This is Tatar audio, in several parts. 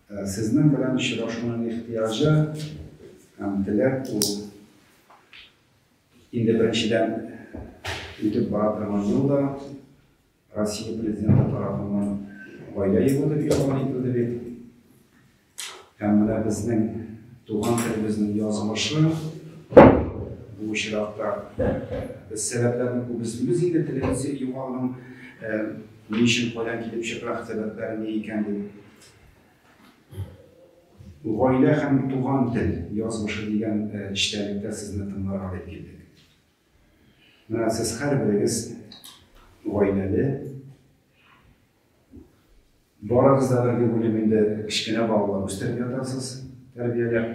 Сезнең белән очрашуның ихтыяҗы һәм теләк ул инде беренчедән үтеп бара торган ел да Россия Президенты тарафыннан гаилә елы дип игълан ителде бит. Һәм менә безнең туган телебезнең язмышы бу очракта без сәбәпләрне күп эзлибез инде телебез югалуның ни өчен, кайдан килеп чыга, сәбәпләре ни икән дип. Гаилә һәм туган тел язмышы дигән эчтәлектә сезне тыңларга дип килдек. Менә сез һәрберегез гаиләле. Барыгыз да бер дип уйлыйм инде, кечкенә балалар үстереп ятасыз, тәрбияләп.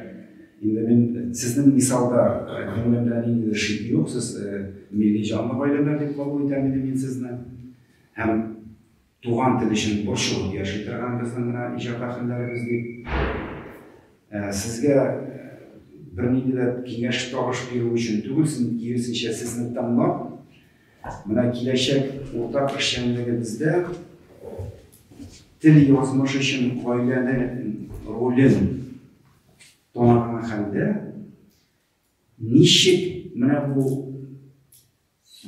Инде мин сезнең мисалда күңелемдә ниндидер шик юк, сез милли җанлы гаиләләр дип кабул итәм инде мин сезне. Һәм туган тел өчен борчылып яши торган безнең менә иҗат әһелләребез дип. Сезгә бернинди дә киңәш табыш бирү өчен түгел, киресенчә, сезне тыңлап, менә киләчәк уртак эшчәнлегебездә тел язмыш өчен гаиләнең ролен таныган хәлдә ничек менә бу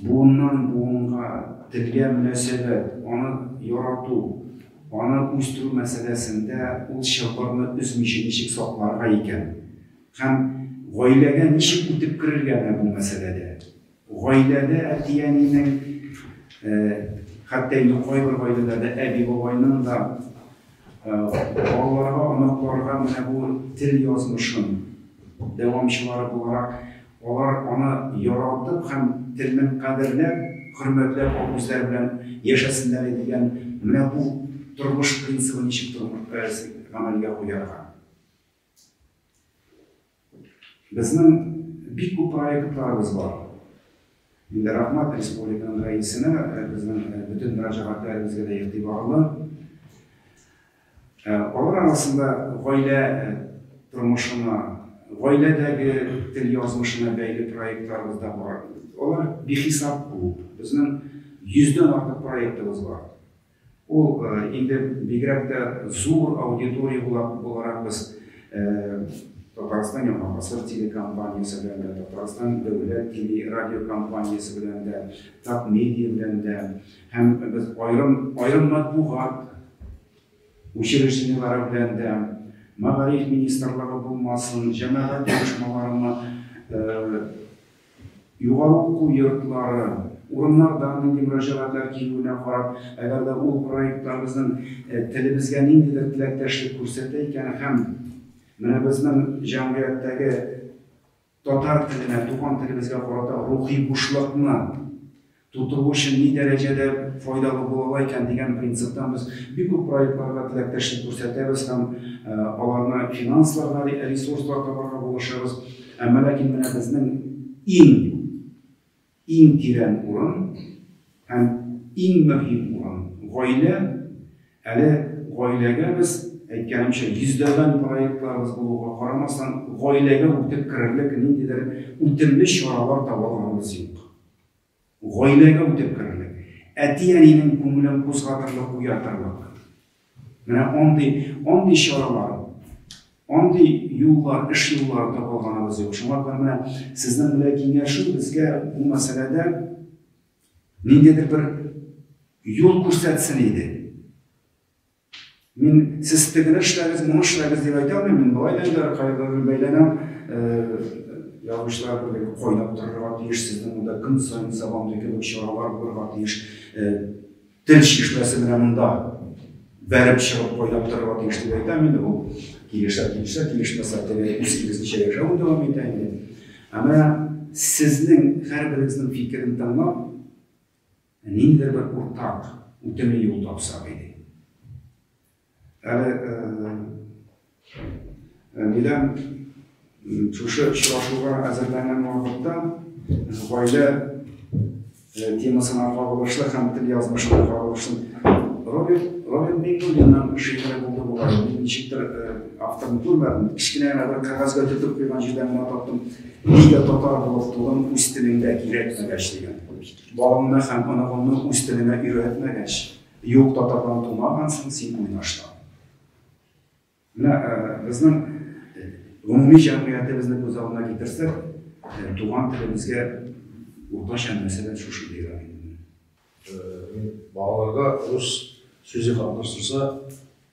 Буыннан буынга телгә мөнәсәбәт, аны ярату, аны үстерү мәсьәләсендә ул чылбырны өзмичә ничек сакларга икән? Һәм гаиләгә ничек үтеп керергә менә бу мәсьәләдә? Гаиләдә әти-әнинең, хәтта инде кайбер гаиләләрдә әби-бабайның да балаларга, оныкларга менә бу тел язмышын дәвамчылары буларак Алар аны яратып һәм телне кадерләп, хөрмәтләп алып үзләре белән яшәсеннәр иде дигән менә бу тормыш принцибын ничек гамәлгә куярга? Безнең бик күп проектларыбыз бар. Инде рәхмәт республиканың рәисенә, безнең бөтен мөрәҗәгатьләребезгә дә игътибарлы. Алар арасында гаилә тормышына, гаиләдәге тел язмышына бәйле проектларыбыз да бар. Алар бихисап күп. Безнең йөздән артык проектыбыз бар. Ул инде бигрәк тә зур аудитория буларак без Татарстан Яңа гасыр телекомпаниясе белән дә, Татарстан дәүләт телерадиокомпаниясе белән дә, Татмедиа белән дә һәм без аерым аерым матбугат учреждениеләре белән дә, мәгариф министрлыгы булмасын, җәмәгать оешмаларымы, югары уку йортлары, урыннардан нинди мөрәҗәгатьләр килүенә карап, әгәр дә ул проектлар безнең телебезгә ниндидер теләктәшлек күрсәтә икән һәм менә безнең җәмгыятьтәге Татар теленә, туган телебезгә карата рухи бушлыкны тутыру өчен ни дәрәҗәдә файдалы була ала икән дигән принциптан без бик күп проектларга теләктәшлек күрсәтәбез һәм аларны финансларга, ресурслар табарга булышабыз. Әмма ләкин менә безнең иң Иң тирән урын һәм иң мөһим урын, гаилә. Әле гаиләгә без, әйткәнемчә, йөзләгән проектларыбыз булуга карамастан, гаиләгә үтеп керерлек ниндидер үтемле чаралар таба алганыбыз юк. Гаиләгә үтеп керерлек, әти-әнинең күңелен кузгатырлык, уятырлык. Менә андый, андый чаралар, андый юллар, эш юллары таба алганыбыз юк. Шуңа күрә менә сезнең белән киңәшү безгә бу мәсьәләдә ниндидер бер юл күрсәтсен иде. Мин сез тегене эшләгез, моны эшләгез дип әйтә алмыйм. Мин болай да инде кайгы бәйләнәм. Язучылар берлеге кайнап торырга тиеш, сезнең монда көн саен Сабантуй кебек чаралар булырга тиеш. Тел чишмәсе менә монда бәреп чыгып кайнап торырга тиеш дип әйтәм инде. Ул килешә, килешә, килешмәсә, теге үз ирегезнечә яшәвен дәвам итә инде. Ә менә сезнең һәрберегезнең фикерен тыңлап, ниндидер бер уртак, үтемле юл тапсак иде. Әле нидән шушы очрашуга әзерләнгән вакытта гаилә темасына кагылышлы һәм тел язмышына кагылышлы Роберт Роберт Миңнуллинның шигыре булды бугай. Мин ничектер авторын күрмәдем. Кечкенә генә бер кәгазьгә төртеп куйган җирдән генә таптым. Нигә татар булып тудым, үз телеңдә кирәкмәгәч дигән. Балаңны һәм оныгыңны үз телеңә өйрәтмәгәч, Юк, татардан тумагансың, син уйнаштан. Менә безнең гомуми җәмгыятебезне күз алдына китерсәк, туган телебезгә уртача мөнәсәбәт шушындыйрак инде. Мин балаларга рус сүзе катнаштырса,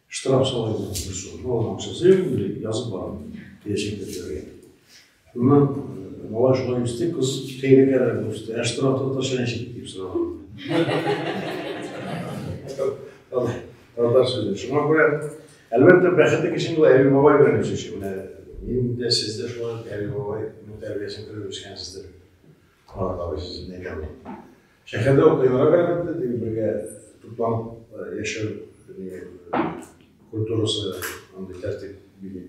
штраф сала идем, бер сум. Ну, аның акчасы юк инде, язып барам киләчәктә түләргә. Шуннан малай шулай үсте, кыз хәйләкәррәк үсте. Ә штраф татарча ничек дип сораган. Татар сүзе. Шуңа күрә, әлбәттә, бәхетле кеше инде ул әби-бабай белән үсүче. Менә мин дә, сез дә шулай ук әби-бабайның тәрбиясен күреп үскәнсездер. Марат абый, сез әйтә алмыйм. Шәһәрдә ук кыенрак, әлбәттә, теге бергә тупланып яшәү культурасы, андый тәртип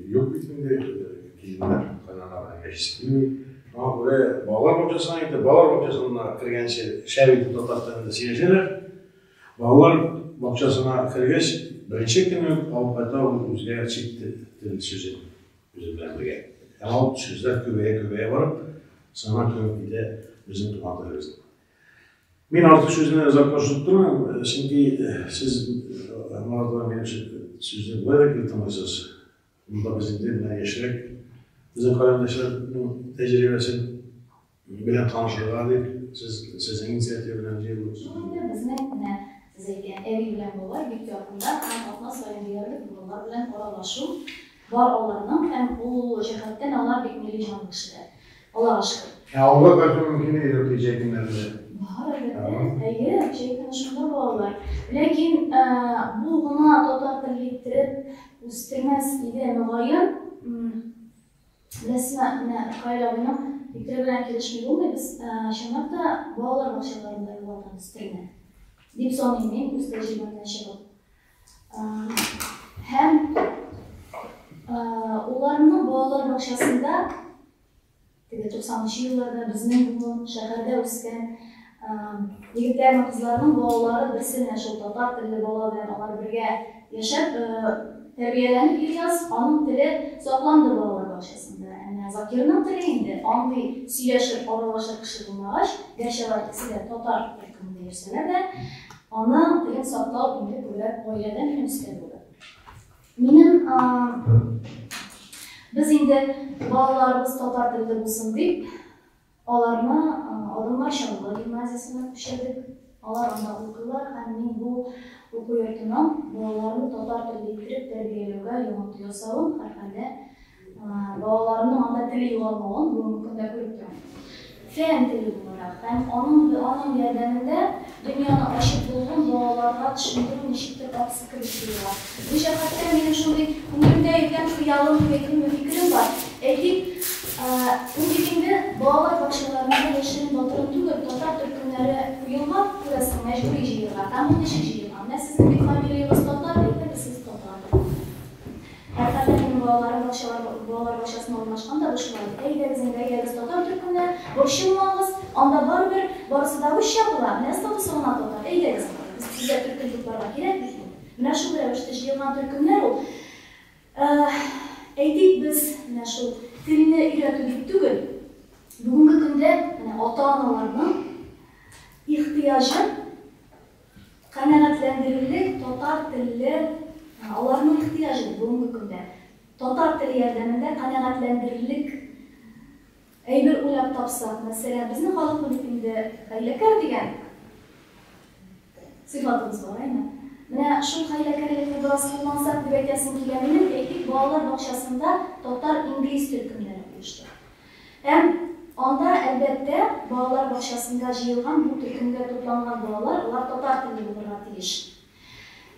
юк бит инде, киленнәр кайнана белән яшисе килми. Шуңа күрә балалар бакчасына китә, балалар бакчасына кергәнче шәп итеп татар телендә сөйләшәләр. Балалар бакчасына кергәч, беренче көнне үк алып кайта ул үзгә чит тел сүзен үзе белән бергә. Һәм ул сүзләр күбәя-күбәя барып, сыңар күмеп китә безнең туган телебезне. Мин артык сүзне озакка сузып тормыйм, чөнки сез, Марат абый, минем сүзне болай да кире тыңлыйсыз. Монда без инде менә яшьрәк, безнең каләмдәшләрнең тәҗрибәсен белән танышырга дип, сез, сезнең инициатива белән җыелдык. Шул инде безнең менә сез әйткән әби белән бабай бик якында һәм атна саен диярлек балалар белән аралашу бар аларның һәм ул җәһәттән алар бик милли җанлы кешеләр. Аллага шөкер. Ә авылга кайту мөмкинлеге юк ди җәй көннәрендә. Бар, әлбәттә. Әйе, җәй көне шунда балалар. Ләкин бу гына татар телле иттереп үстермәс иде, мөгаен. Беләсезме, менә Ркаил абыйның фикере белән килешми булмый. Без, чынлап та, балалар бакчаларында югалтабыз телне, дип саныйм мин, үз тәҗрибәмнән чыгып. Һәм уларны балалар бакчасында теге 90 нчы елларда безнең буын шәһәрдә үскән егетләрнең, кызларның балалары берсе менә шул татар телле бала белән алар бергә яшәп, тәрбияләнеп Ильяс, аның теле сакланды балалар бакчасында. Ә менә Закирның теле инде андый сөйләшер, аралашыр кеше булмагач, гәрчә алар икесе дә татар төркемендә йөрсәләр дә, аның телен саклау инде күбрәк гаиләдән һәм өстә булды. Минем без инде балаларыбыз татар телле булсын дип, аларны Адымнар Чаллы гимназиясенә күчердек. Алар анда укыйлар һәм мин бу уку йортының балаларны татар телле иттереп тәрбияләүгә йогынты ясавын, һәрхәлдә, балаларының анда теле югалмавын бүгенге көндә күреп торам. Фән теле буларак һәм аның аның ярдәмендә дөньяны ачып булуын балаларга төшендерү ничектер аксы кебек тоела. Бу җәһәттән минем шундый күңелемдә йөргән хыялым дип әйтимме, фикерем бар. Әйтик, ул бит инде балалар бакчаларында яшерен-батырын түгел, татар төркемнәре куелган, күрәсең, мәҗбүри җыерга. Һәм ул ничек җыелган? Менә сезнең бит фамилиягез татар, әйдәгез сез татар. Һәрхәлдә минем балаларым бакчалар балалар бакчасына урнашкан да бу шулай. Әйдәгез инде, әйдәгез татар төркеменә, борчылмагыз, анда барыбер барысы да русча була, менә статусы гына татар, әйдәгез анда, без сезгә төркем тупларга кирәк бит инде. Менә шул рәвештә җыелган төркемнәр ул. Әйтик, без менә шул телне өйрәтү дип түгел, бүгенге көндә менә ата-аналарның ихтыяҗын Канәгатьләндерерлек татар телле аларның ихтыяҗы бүгенге көндә. Татар теле ярдәмендә канәгатьләндерерлек әйбер уйлап тапсак, мәсәлән, безнең халыкны бит инде хәйләкәр дигән сыйфатыбыз бар, әйме? Менә шул хәйләкәрлекне бераз куллансак дип әйтәсем килә минем, әйтик, балалар бакчасында татар-инглиз төркемнәре оештырып. Һәм анда, әлбәттә, балалар бакчасында җыелган бу төркемгә тупланган балалар, алар татар телле булырга тиеш.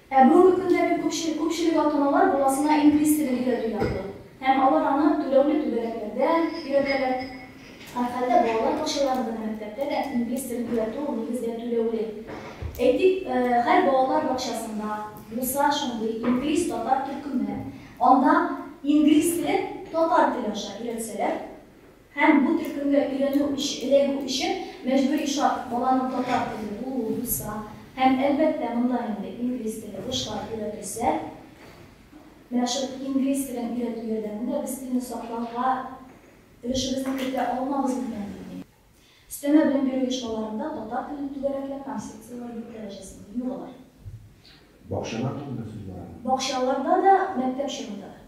Ә бүгенге көндә бик күпчелек, күпчелек ата-аналар баласына инглиз телен өйрәтү яклы. Һәм алар аны түләүле түгәрәкләрдә өйрәтәләр. Һәрхәлдә, балалар бакчаларында да, мәктәптә дә инглиз телен өйрәтү ул нигездә түләүле. Әйтик, һәр балалар бакчасында булса шундый инглиз-татар төркеме, Анда инглиз телен татар теле аша өйрәтсәләр һәм бу төркемгә өйрәнү эләгү өчен мәҗбүри шарт баланың татар телле булуы булса һәм, әлбәттә, монда инде инглиз теле бушлай өйрәтелсә, менә шул инглиз телен өйрәтү ярдәмендә без телне саклауга өлешебезне кертә алмабыз микән дим мин. Өстәмә белем бирү оешмаларында татар телле түгәрәкләр һәм секцияләр юк дәрәҗәсендә, юк алар. Бакчалар турында сүз барамы? Бакчаларда да, мәктәп чорында да.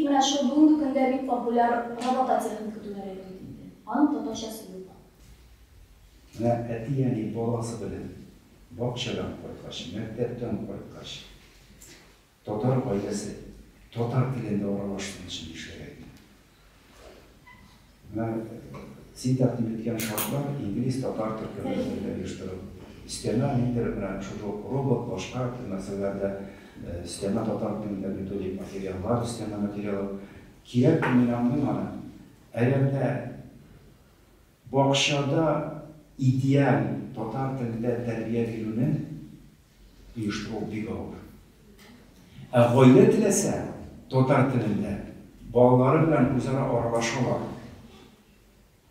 менә шул бүгенге көндә бик популяр робототехника түгәрәге бит инде. Аның татарчасы юк. Менә әти-әни баласы белән бакчадан кайткач, мәктәптән кайткач, татар гаиләсе татар телендә аралашсын өчен нишләргә кирәк? Менә син тәкъдим иткән шартлар инглиз, татар төркемнәрендә оештыру. Өстәмә ниндидер менә шушы робот, башка мәсьәләләрдә өстәмә татар телендә методик материаллар, өстәмә материал кирәк, мин аңлыйм аны. Әгәр дә бакчада идеаль татар телендә тәрбия бирүне оештыру бик авыр. Ә гаилә теләсә, татар телендә балалары белән үзара аралашалар.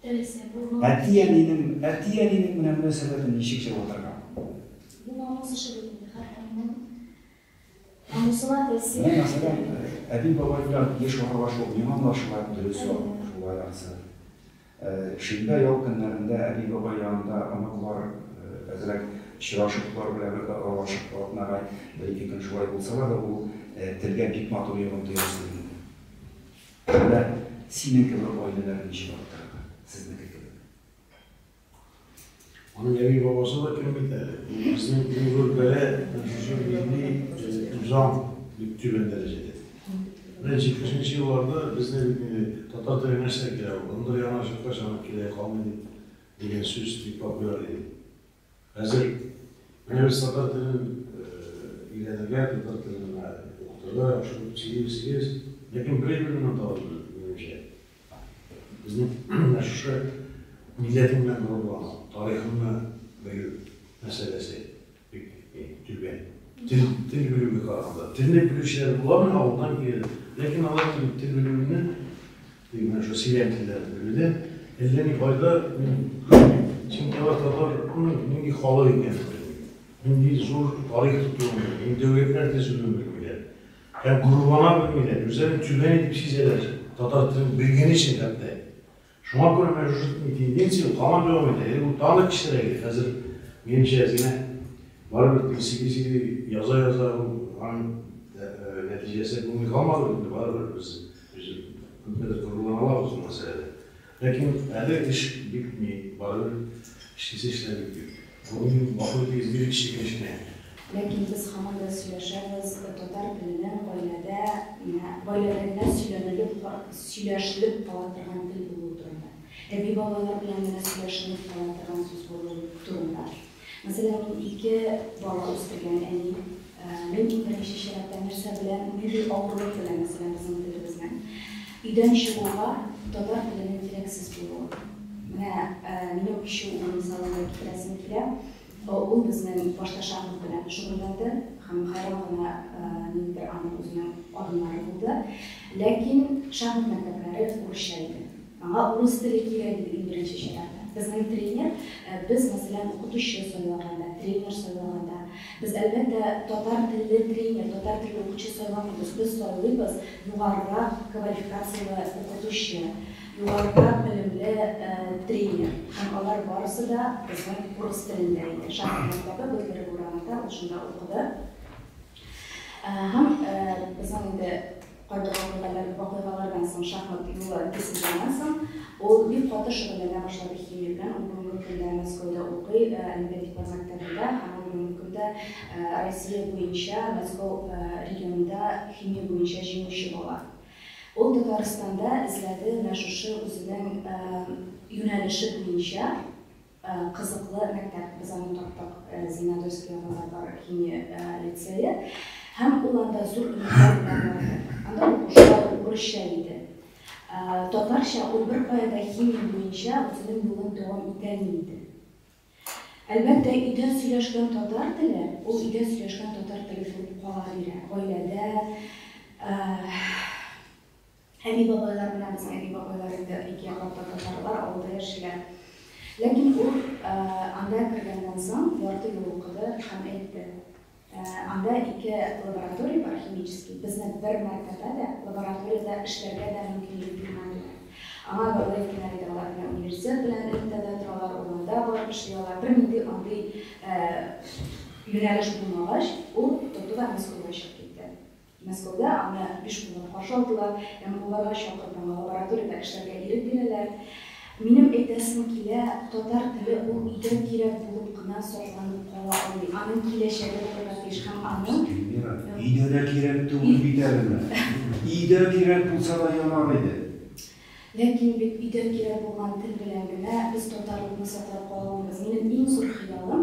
Теләсә, бу Әти-әнинең, әти-әнинең менә мөнәсәбәтен ничек җылытырга? Бу намус эше бит инде, һәр әнинең намусына тәэсир. Менә, мәсәлән, әби-бабай белән еш аралашу миңа аңлашыла, дөрес шулай ансы. Шимбә ял көннәрендә әби-бабай янында оныклар әзрәк очрашып, алар белән бергә аралашып, атнага бер-ике көн шулай булсалар да, ул телгә бик матур йогынты ясый инде. Менә синең кебек гаиләләрне ничек арттырырга, сезнеке кебек? Аның әби-бабасы да кем бит әле. Безнең иң зур бәла шушы милли үзаң бик түбән дәрәҗәдә. Менә 70 елларда безне бит инде татар теле нәрсә кирәк ул? Ындыр янына чыккач, аның кирәге калмый дип дигән сүз бик популяр иде. Хәзер менә без татар телен өйрәнергә, татар телен укытырга яхшы сөйлибез, сөйлибез. Ләкин бер әйберне онытабыз, минемчә. Безнең менә шушы милләтең белән горурлану, тарихыңны белү мәсьәләсе бик түбән. Тел, тел белүгә караганда. Телне белүчеләр була менә авылдан килә. Ләкин алар тел белүне, менә шул сөйләм телләрен белүдә әллә ни файда мин күрмим. Чөнки алар татарның нинди халык икәнен белми. Нинди зур тарих тотуын белми, нинди дәүләтләр төзүен белмиләр. Һәм горурлана белмиләр, үзләрен түбән итеп сизәләр, татар телен белгән өчен хәтта. Шуңа күрә менә шушы тенденция ул һаман дәвам итә. Элек ул тагын да кечерәк иде, хәзер минемчә әз генә барыбер теге сөйли-сөйли, яза-яза ул аның нәтиҗәсе булмый калмады инде, барыбер без күпмедер горурлана алабыз бу мәсьәләдә. Ләкин әле эш бик ни, барыбер эшлисе эшләр бик күп. Бүген гафу итегез, бик кечкенә. Ләкин без һаман да сөйләшәбез татар теленең гаиләдә, менә гаиләдә генә сөйләнелеп, сөйләшелеп кала торган тел булуы турында. Әби-бабайлар белән генә сөйләшенеп кала торган сүз булуы турында. Мәсәлән, мин ике бала үстергән әни. Мин иң беренче чиратта нәрсә белән, нинди авырлык белән, мәсәлән, безнең телебезнең өйдән чыгуга татар теленең кирәксез булуы. Менә минем кече улым мисалында китерәсем килә. Ул безнең башта шахмат белән шөгыльләнде һәм хәйран гына ниндидер аның үзенең адымнары булды. Ләкин шахмат мәктәпләре урысча иде. Аңа урыс теле кирәк иде иң беренче чиратта. Безнең тренер, без, мәсәлән, укытучы сайлаганда, тренер сайлаганда, без, әлбәттә, татар телле тренер, татар телле укытучы сайламыйбыз. Без сайлыйбыз югарырак квалификацияле укытучы, югарырак белемле тренер. Һәм алар барысы да безнең урыс телендә иде. Шахмат мәктәбе Бутлеров урамында, ул шунда укыды. Һәм безнең инде кайбер вакыйгалар, вакыйгалардан соң шахмат юлы киселгәннән соң, ул бик каты шөгыльләнә башлады химия белән. Ул бүгенге көндә Мәскәүдә укый, Олимпиадиклар мәктәбендә, һәм ул бүгенге көндә Россия буенча, Мәскәү регионында химия буенча җиңүче бала. Ул Татарстанда эзләде менә шушы үзенең юнәлеше буенча кызыклы мәктәп. Без аны таптык, Зеленодольск ягында бар химия лицее. Һәм ул анда зур өметләр белән барды. Анда укучылар урысча иде. Татарча ул беркая да химия буенча үзенең юлын дәвам итәлми иде. Әлбәттә, өйдә сөйләшкән татар теле, ул өйдә сөйләшкән татар теле булып кала бирә. Гаиләдә әби-бабайлар белән, безнең әби-бабайлар инде ике яклап та татарлар, авылда яшиләр. Ләкин ул анда кергәннән соң ярты ел укыды һәм әйтте: Анда ике лаборатория бар химический, безне бер мәртәбә дә лабораториядә эшләргә дә мөмкинлек бирмәделәр. Аңа вәгъдә иткәннәр иде, алар менә университет белән элемтәдә торалар, ул анда барып эшли ала. Бернинди андый юнәлеш булмагач, ул тотты да Мәскәүгә чыгып китте. Мәскәүдә аны биш куллап каршы алдылар, МГУларга чакырып, аңа лабораториядә эшләргә ирек бирәләр. Минем әйтәсем килә, татар теле ул өйдә кирәк булып кына сакланып кала алмый. Аның киләчәге булырга тиеш һәм аның Эльмира, өйдә дә кирәк түгел бит әле менә. Өйдә кирәк булса да ярар иде. Ләкин бит өйдә кирәк булган тел белән генә без татарлыкны саклап кала алмыйбыз. Минем иң зур хыялым,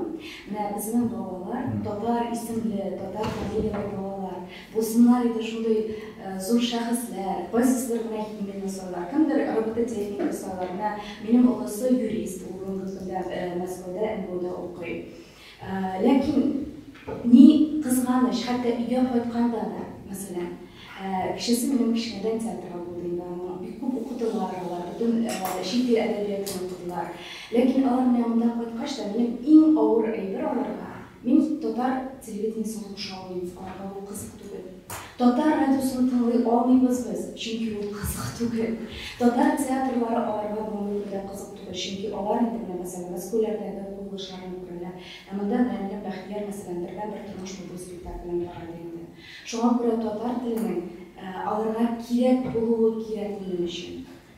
менә безнең балалар, татар исемле, татар фамилияле балалар булсыннар иде шундый зур шәхесләр, кайсысыдыр менә химияне сайлар, кемдер робототехника сайлар. Менә минем олысы юрист, ул бүгенге көндә Мәскәүдә МГУда укый. Ләкин ни кызганыч, хәтта өйгә кайтканда да, мәсәлән, кечесе минем кечкенәдән театрга булды инде, аның бик күп укыдылар алар, бөтен чит ил әдәбиятын укыдылар. Ләкин алар менә монда кайткач та, минем иң авыр әйбер аларга, мин татар телевидениесен куша алмыйм, аларга ул кызык түгел. Татар радиосын тыңлый алмыйбыз без, чөнки ул кызык түгел. Татар театрлары аларга бүгенге көндә кызык түгел, чөнки алар инде менә, мәсәлән, Мәскәүләрдәге куелышларны күрәләр. Ә монда менә минем Бәхтияр, мәсәлән, бердәнбер тормыш булды спектаклен карады инде. Шуңа күрә татар теленең аларга кирәк булуы кирәк минем өчен.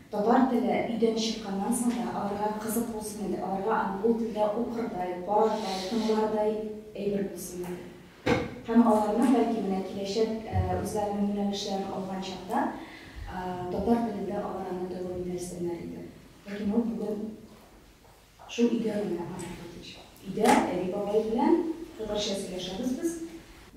Татар теле өйдән чыкканнан соң да аларга кызык булсын иде, аларга ул телдә укырдай, карардай, тыңлардай әйбер булсын иде. Һәм аларның бәлки менә киләчәк үзләренең юнәлешләрен алган чакта татар телендә алар аны дәвам итәрсеннәр иде. Ләкин ул бүген шул өйдә генә Марат. Өйдә әби-бабай белән татарча сөйләшәбез без.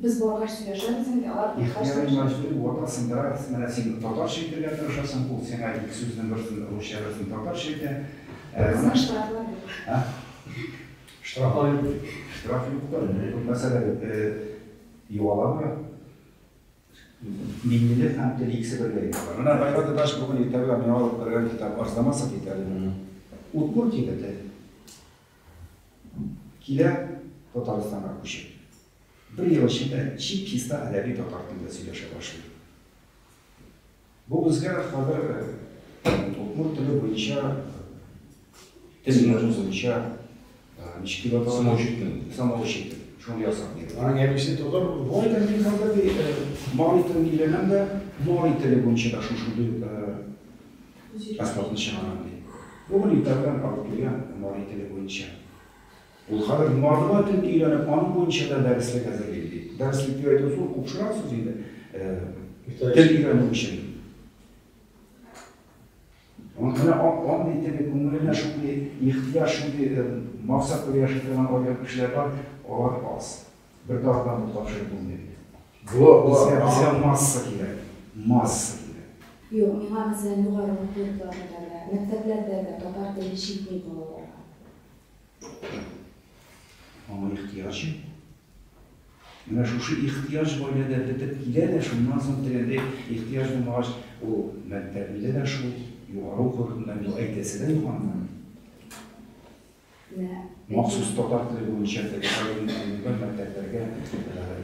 Без баргач сөйләшәбез инде, алар кайткач Ихтыярый мәҗбүри вата сындыра, менә син татарча әйтергә тырышасың, ул сиңа ике сүзнең берсен русча, берсен татарча әйтә. Безнең штрафлар юк. Штрафлар юк. Штраф юк та. Мәсәлә бит югала бара. Миллилек һәм тел икесе бергә югала. Менә Айрат Ибраш бүген иртәгә миңа алып кергән китап Арзамасов итәле. Удмурт егете килә Татарстанга күчеп. Бер ел эчендә чип-чиста әдәби татар телендә сөйләшә башлый. Бу безгә хәзер удмурт теле буенча тел өйрәнү буенча ничек дип атала? Самоучитель. Самоучитель. Шуны ясап бирде. Аның әбисе татар булды. Бу әйтәм, мин хәзер ди, мари телен өйрәнәм дә, мари теле буенча да шушындый әсбапны чыгарам ди. Бүген иртәдән алып килгән мари теле буенча. Ул хәзер мордва телен өйрәнеп, аның буенча да дәреслек әзерли ди. Дәреслек дип әйтү зур купшырак сүз инде. Тел өйрәнү өчен. Менә андый теге күңеленә шундый ихтыяҗ, шундый максат белән яши торган аерым кешеләр бар, алар аз. Бер тарафтан бу тапшырып булмый бит. Безгә масса кирәк. Масса кирәк. Юк, миңа мәсәлән югары уку йортларында да, мәктәпләрдә дә татар теле җитми балаларга. Аңа ихтыяҗ юк. Менә шушы ихтыяҗ гаиләдә бетеп килә дә, шуннан соң тегендәй ихтыяҗ булмагач, ул мәктәбендә дә шул, югары уку йортында юк, әйтәсе дә юк аннан. Махсус татар теле буенча мәктәпләргә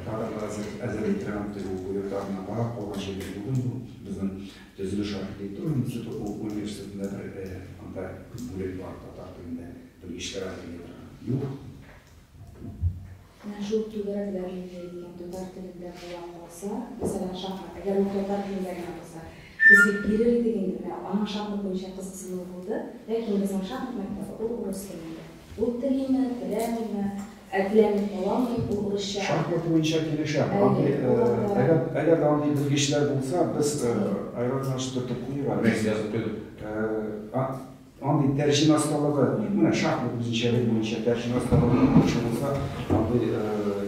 кадрлар әзерли торган теге уку йортларына карап калган җирдә бүген бу безнең төзелеш архитектура институты университетында бер анда бүлек бар татар телендә белгечләр әзерли торган. Юк. Менә шул түгәрәкләр инде икән татар телендә була калса, мәсәлән, шахмат, әгәр ул татар телендә генә булса, без бит бирер идек инде, менә аның шахмат буенча кызыксынуы булды, ләкин безнең шахмат мәктәбе ул урыс телендә. Ул телиме, теләмиме, ә теләми кала алмый, ул урысча. Шахмат буенча килешәм. Әгәр дә андый белгечләр булса, без Айрат Иванович төртеп куйыйк әле. Без язып куйдык. Андый тәрҗемә осталыгы, менә шахмат үзенчәлеге буенча тәрҗемә осталыгы яхшы булса, андый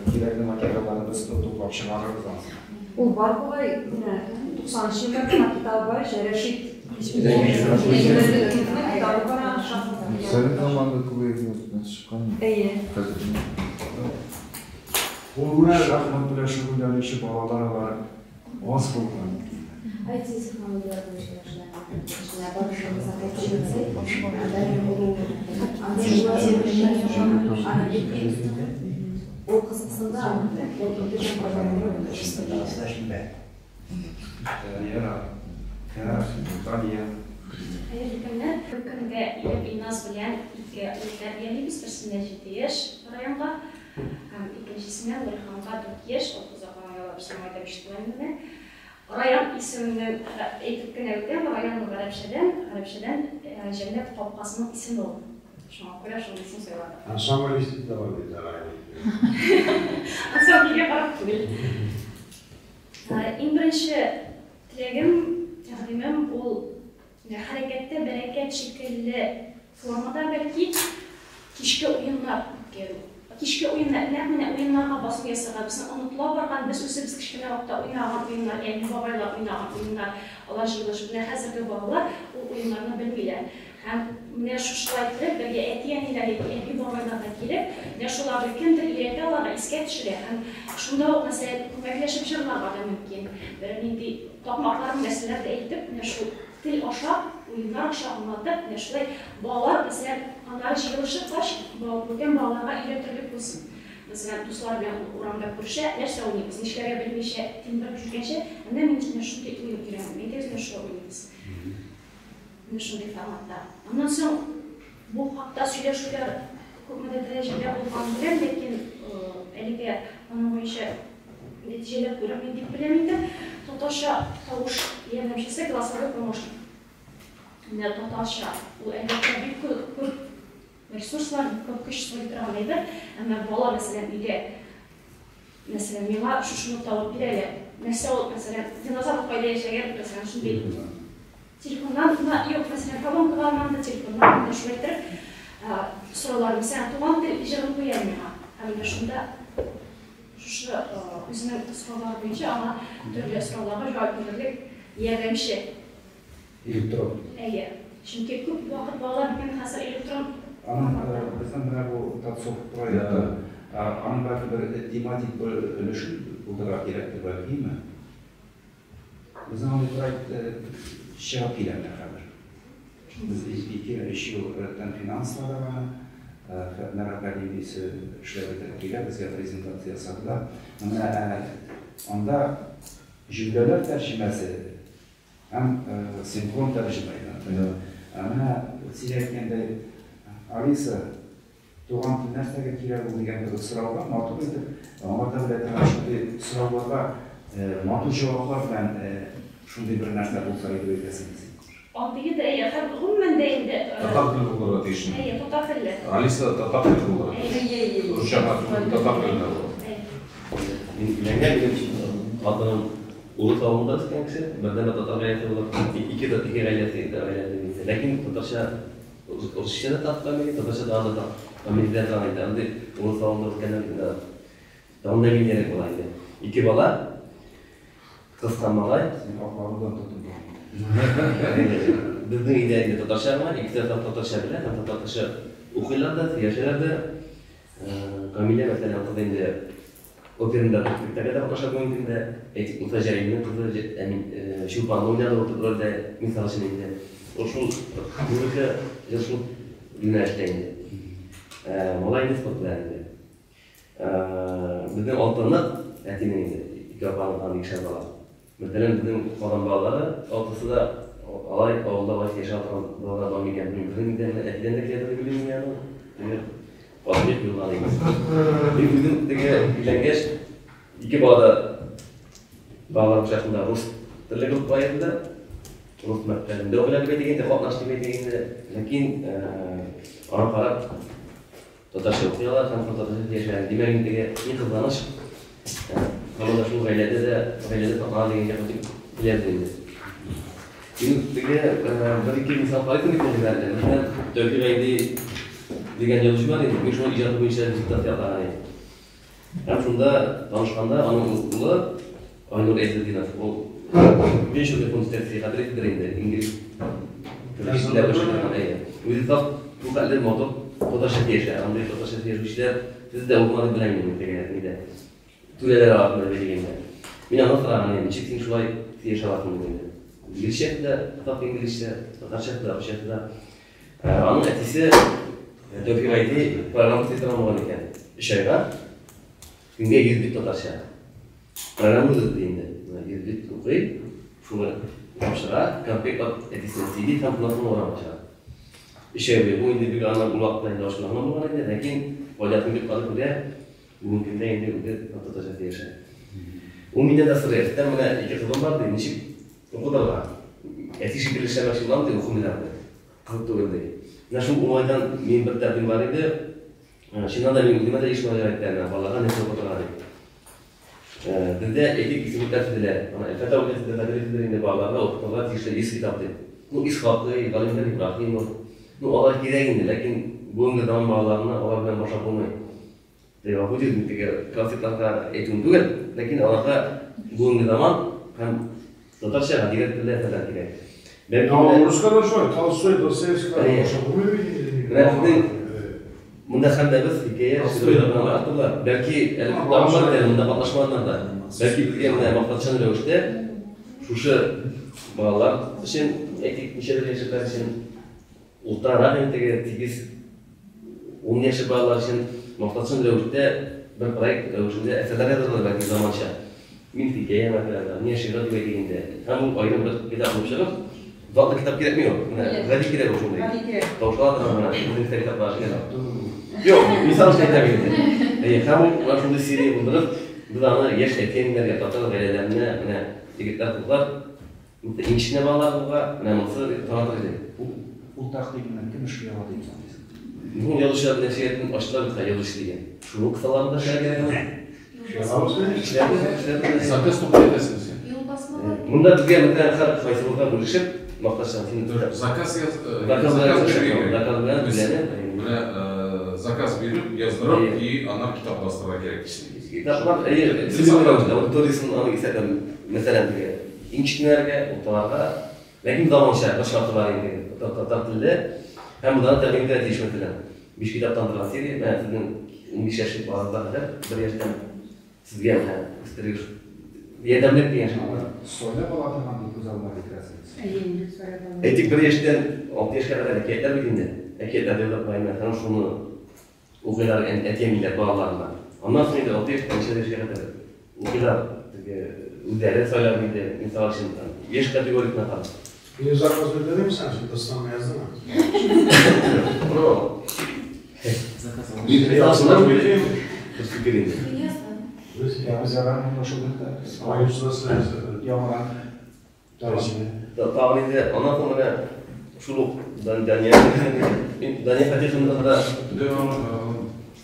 кирәкле материалларны без туплап чыгарырбыз ансы. Ул бар бугай, менә 90 елларда китабы бар, Рәшит китабы бар аның шахмат. Совет заманында күбәеп чыккан. Әйе. Ул менә шахмат белән шөгыльләнүче балалар алар аз булган. IT технологияләр буенча эшләгән. Ул кызыксынды, ләкин безнең Хәерле көннәр. Бер көнгә ирем Илназ белән ике ул тәрбиялибез. Берсенә 7 яшь районга, һәм икенчесенә Нуриханга 4 яшь, ул озак исеме әйтеп ишетелә инде. Раян исемен әйтеп кенә үтәм, Раян гарәпчәдән, гарәпчәдән җәннәт капкасының исеме ул. Шуңа күрә шул исем сайладык. Ансамбль исеме дә бар бит Раян. Ансамбльгә карап түгел. Иң беренче теләгем, тәкъдимем ул хәрәкәттә бәрәкәт шикелле формада бәлки кичке уеннар үткәрү. Кичке уеннар, нәкъ менә уеннарга басым ясарга, безнең онытыла барган, без үзебез кечкенә вакытта уйнаган уеннар, әби бабайлар уйнаган уеннар, алар җыелышып, менә хәзерге балалар ул уеннарны белмиләр. Һәм менә шушылай итеп бергә әти-әниләр яки әби-бабайлар да килеп, менә шуларны кемдер өйрәтә, аларга искә төшерә һәм шунда ук, мәсәлән, күмәкләшеп җырларга да мөмкин. Берәр нинди такмаклар, нәрсәләр дә әйтеп, менә шул тел аша, уеннар аша аңлатып, менә шулай балалар, мәсәлән, аннары җыелышып кач, бүтән балаларга өйрәтерлек булсын. Мәсәлән, дуслар белән урамда күрешә, нәрсә уйныйбыз, нишләргә белмичә, тилмереп йөргәнче, менә мин менә шундый уен өйрәндем, әйдәгез менә шулай уйныйбыз. Менә шундый форматта. Аннан соң бу хакта сөйләшүләр күпмедер дәрәҗәдә булган белән, ләкин әлегә аның буенча нәтиҗәләр күренми дип беләм инде. Татарча тавыш ярдәмчесе, голосовой помощник. Менә татарча ул әлбәттә бик күп ресурслар, бик күп көч сорый торган әйбер. Әмма бала, мәсәлән, өйдә, мәсәлән, миңа шушыны табып бир әле. Нәрсә ул, мәсәлән, динозавр кайда яшәгән, мәсәлән, шундый телефоннан, юк, мәсәлән, колонкага алманды, телефоннан, менә шулай итеп сораулар, мәсәлән, туган тел җырын куя миңа. Һәм менә шунда шушы үзенең сораулары буенча аңа төрле сорауларга җавап бирерлек ярдәмче. Электрон. Әйе. Чөнки күп вакыт балалар бүген хәзер электрон. Аның безнең менә бу Татсофт проекты, аның бәлки бер тематик бер өлешен булдырырга кирәктер бәлкиме? Безнең андый проект чыгып килә менә хәзер. Без 2-3 ел рәттән финансладык аны. Фәннәр академиясе эшләп бетереп килә, безгә презентация ясадылар. Менә анда җөмләләр тәрҗемәсе һәм синхрон тәрҗемә иде. Менә син әйткәндәй, Алиса, туган тел нәрсәгә кирәк ул дигән кебек сорауга матур итеп аңлата белә торган шундый сорауларга матур җаваплар белән шундый бер нәрсә булса иде дип әйтәсең син. Андые да әйе, һәм гомумән дә инде татар теле булырга тиеш. Әйе, татар теле. Алиса татар теле булырга тиеш. Русча татар телендә булырга. Мин өйләнгән, минем хатыным урыс авылында үскән кеше, бердәнбер татар гаиләсе булып, ике гаиләсе гаиләсе. Ләкин татарча русча да татар, татарча да фамилиядә торган инде. Андый урыс авылында үскәннәр инде. Тагын да миллиярәк була инде. Ике бала, кыз һәм малай. Син аклардан тотындың. Безнең өйдә инде татарча гына, ике тарафтан татарча белә һәм татарча укыйлар да, сөйләшәләр дә. Камилә, мәсәлән, кыз инде оперында спектакльдә катнаша бүгенге көндә. Әйтик, Муса Җәлилнең кызы Чулпанны уйнады ул төп рольдә, мисал өчен инде. Ул шул музыка, җыр шул юнәлештә инде. Малай инде спорт белән инде. Безнең алтынлык әтинең инде, ике апаның һәм икешәр бала. Мәсәлән, безнең калган балалары, алтысы да алай авылда алай яшәп торган балалар бар микән белмим. Безнең өйдән дә, әтидән дә килә дип уйлыйм мин аны. Теге катгый куелган инде. Мин үзем теге өйләнгәч, ике бала да балалар бакчасында рус телле группага йөрделәр. Рус мәктәбендә укыйлар дип әйтик инде, катнаш дип әйтик инде. Ләкин аңа карап татарча укыялар һәм татарча яшәгән. Димәк, инде теге ни кызганыч, һаман да шул гаиләдә дә, гаиләдә саклана дигән гәп дип киләбез инде. Мин теге бер-ике мисал карыйсың бит инде әле. Мәсәлән, Тәүфик Гайди дигән язучы бар инде, мин шуның иҗаты буенча диссертация язган идем. Һәм шунда танышканда аның улы Айнур Әйзетдинов, ул венчурный фонд җитәкчесе хәтерлисездер инде, инглиз телендә эшләгән, әйе. Үзе саф бу хәтле матур татарча сөйләшә. Андый татарча сөйләшүчеләр бездә булмады дип беләм мин теге нидә. Түрәләр арасында дигәндә. Мин аннан сораган идем, ничек син шулай сөйләшә аласың дип инде. Инглизчә дә, саф инглизчә, татарча да, русча да. Аның әтисе Тәүфик Гайди программа эшли булган икән. 3 айга көнгә 100 бит татарча. Программа үзе инде. 100 бит укый, шуны тапшыра, конспект әтисенә сөйли һәм шуннан соң урамга чыга. 3 ай буе. Бу инде бик аның ул вакытта инде ачуланган булган иде, ләкин файдасын бик каты күрә. Бүгенге көндә инде үзе татарча сөйләшә. Ул миннән дә сорый, Әфтән, менә ике кызым бар, ди, ничек укытырга? Әти шикелле эшләмәкче булам, ди, укымыйлар, ди. Кызык түгел, ди. Менә шул уңайдан минем бер тәкъдим бар иде. Чыннан да мин үземә дә еш мөрәҗәгать итәм, менә балаларга нәрсә укытырга дип. Бездә әйтик исемлекләр төзелә. Аны Әлфәт абый да төзелә, хәтерлисездер инде, балаларга укытырга тиешле 100 китап дип. Ну, Исхакый, Галимҗан Ибраһимов. Ну, алар кирәк инде, ләкин бүгенге заман балаларына алар белән башлап булмый. Гафу итегез, мин теге классикларга әйтүем түгел, ләкин аларга бүгенге заман һәм татарча гадирәк телдә әсәрләр кирәк. Бәлки менә Урыска да шулай, Толстой, Достоевскийга башлап булмый бит инде. Менә безнең монда һәммәбез хикәя, шигырь авторлар. Бәлки әле тагын бар әле монда катнашмаганнар да. Бәлки безгә менә максатчан рәвештә шушы балалар өчен, әйтик, ничәдер яшьлекләр өчен уртарак инде теге тигез 10 яшьлек балалар өчен максатчан рәвештә бер проект рәвешендә әсәрләр язарга бәлки заманча. Мин хикәя мәсәлән, не шигырь дип әйтик инде. Һәм ул аерым бер китап булып чыгып, затлы китап кирәкми ул. Менә гади кирәк ул шундый. Гади кирәк. Тавышлана торган менә безнең китаплар шикелле. Юк, мисал өчен әйтәм инде. Әйе, һәм ул менә шундый серия булдырып, без аны яшь әти-әниләргә, татар гаиләләренә, менә егетләр, кызлар, иң кечкенә балаларга, менә монысы таратыр идек. Ул тәкъдимне кем эшли ала дип саныйсың? Ну, язучылар нәшриятын ачтылар бит, язучы дигән. Шуның кысаларында эшләргә кирәк аны. Заказ туктый итәсең син. Монда безгә мәсәлән һәр кайсыбызга бүлешеп, макташсаң, син Заказ яз, заказ заказ заказ белән бүләне. Менә заказ биреп, яздырып и аннан китап бастырырга кирәк дисең. Китаплар, әйе, аудиториясын аны исәпләп, мәсәлән, теге иң кечкенәләргә, урталарга, ләкин заманча бер шарты бар инде, татар телле һәм монда тәкъдим итәргә тиеш мәсәлән. 5 китаптан торган серия, менә сезнең 15 яшьлек балагызга кадәр, бер яшьтән сезгә менә үстерегез. Ярдәмлек дигән шул. Сайлап ала торган дип күз алдына китерәсез. Әйе, сайлап ала. Әйтик, бер яшьтән 6 яшькә кадәр әкиятләр бит инде. Әкиятләр язып куйган, һәм шуны укыйлар әти-әниләр балаларына. Аннан соң инде 6 яшьтән ничә яшькә кадәр укыйлар, теге үзләре сайлап инде, мисал өчен, яшь категориясенә карап. Мин заказ бирдем сән, шул дастанны яздыңмы? Ну, Заказ бирдем. Бер фикер инде. Тагын инде аннан соң менә шул ук Дания Дания Фатиховна да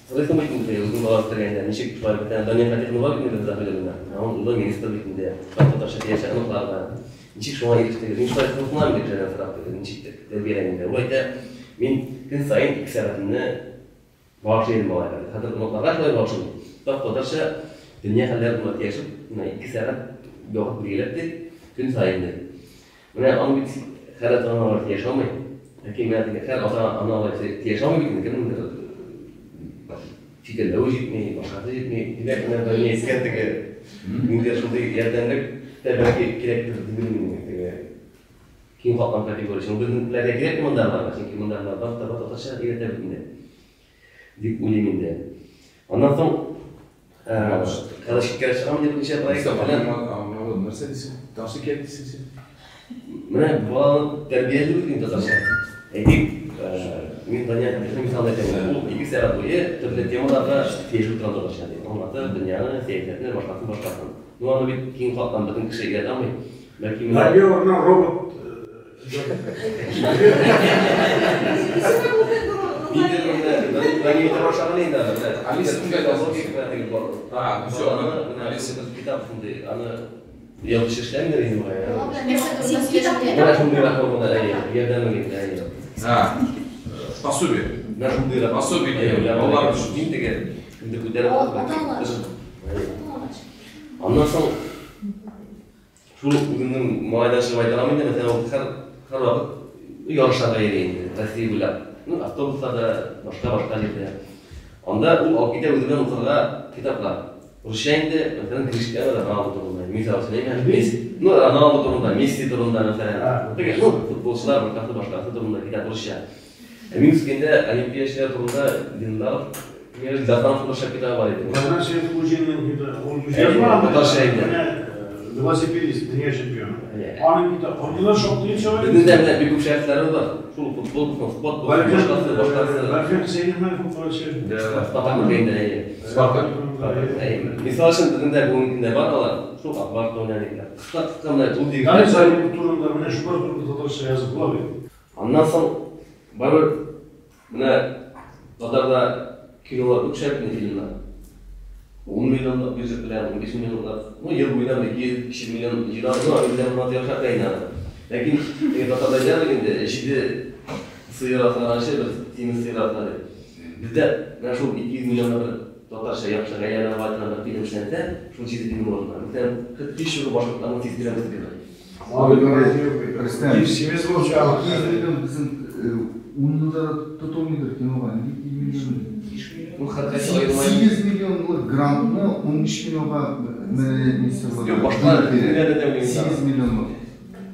сорыйсың бит инде, үзең бала үстергәндә, ничек шулай бит, Дания Фатиховна бар бит инде бездә Хөдәбендә. Аның улы министр бит инде, татарча сөйләшә оныкларга. Ничек шуңа ирештегез? Мин шулай кызыксынам инде кешеләрдән сорап, ничек тәрбияләгәндә. Ул әйтә, мин көн саен 2 сәгатемне багышлый идем малайга. Хәзер оныкларга шулай багышлыйм. Тап татарча дөнья хәлләре турында сөйләшеп, менә 2 сәгать вакыт билгеләп дип, көн саен ди. Менә аны бит һәр ата-ана алай сөйләшә алмый. Ләкин менә теге һәр ата-ана алай сөйләшә алмый бит инде, кемнеңдер фикерләве җитми, башкасы җитми. Димәк, менә Дания әйткән теге ниндидер шундый ярдәмлек тә бәлки кирәктер дип уйлыйм мин теге киң катлам категория өчен. Безнекеләргә кирәкми мондагыларга, чөнки мондагылар бар таба татарча өйрәтә бит инде. Дип уйлыйм инде. Аннан соң хәзер читкә чыгам дип ничә проект белән. Аңладым, нәрсә дисең? Нәрсә кирәк дисең син? Менә баланы тәрбияләү бит инде татарча. Әйтик, мин Дания Фатиховна мисалын әйтәм. Ул 2 сәгать буе төрле темаларга сөйләшеп утыра татарча дип. Аңлатып, дөньяны, сәясәтне, башкасын, башкасын. Ну, аны бит киң катлам бөтен кеше өйрәтә алмый. Бәлки менә Тәрбия урынына робот Алиса А, ну всё, Алиса. Китап шундый, аны язучы эшләмидер инде бугай. Менә шундыйрак формада, әйе, ярдәмлек инде, әйе. А, пособие. Менә шундыйрак. Пособие. Балалар өчен. Мин теге инде күтәреп Аннан соң шул үземнең малайдан чыгып айта алам инде, мәсәлән, ул һәр вакыт ярышларга йөри инде, Россия буйлап. Ну, автобусларда, башка-башка җирдә. Анда ул алып китә үзе белән укырга китаплар. Русча инде, мәсәлән, Криштиану Роналду турында, мисал өчен, әйме? Ну, Роналду турында, Месси турында, мәсәлән. Теге, ну, футболчылар, башкасы, башкасы турында китап русча. Ә мин үскәндә олимпиячеләр турында Диндаров, Диндаров турында шәп китабы бар иде. Галимҗан Сәйфуллинның ул язмаган. Татарча инде. Велосипедист, дөнья чемпионы. Аның китап, андыйлар шактый чыга. Безнең дә менә бик күп шәхесләребез бар. Шул футбол булсын, спорт булсын, башкасы, башкасы. Валерий Хусейнов футболчы. Спартак үлгәндә, әйе. Спартак. Әйе. Мисал өчен, безнең дә бүгенге көндә бар алар. Шул Акбар Тоняникler. Кыска-кыска менә ул Данис егетләр. Зарипов турында, менә шулар турында татарча язып була бит. Аннан соң барыбер менә татарда кинолар бик шәп инде фильмнар. 10 миллионлык бюджет белән, 15 миллионлык, ну, ел буена бер 200 300 миллион җыйда, ну, аның белән гына яхшырак та инде аны. Ләкин теге татарда әйтәләр бит инде, җиде сыер асраганчы бер симез сыер асра дип. Бездә менә шул 200 миллионга бер татарча яхшы гаиләне аңлатырга бер фильм эшләнсә, шул җиде фильм урынына. Мәсәлән, хет һич югы башкортларны сиздерәбез дип. Рөстәм, Симез булып чыга. 200 миллион безнең унны да тотылмыйдыр кинога. Нинди 200 миллион? Ул хәтта аерылмай. 8 миллионлык грантны 13 миллионга мәдәният министрлыгы Юк, башка бүлеп бирә. телләрдә дә уйныйлар. 8 миллионлык.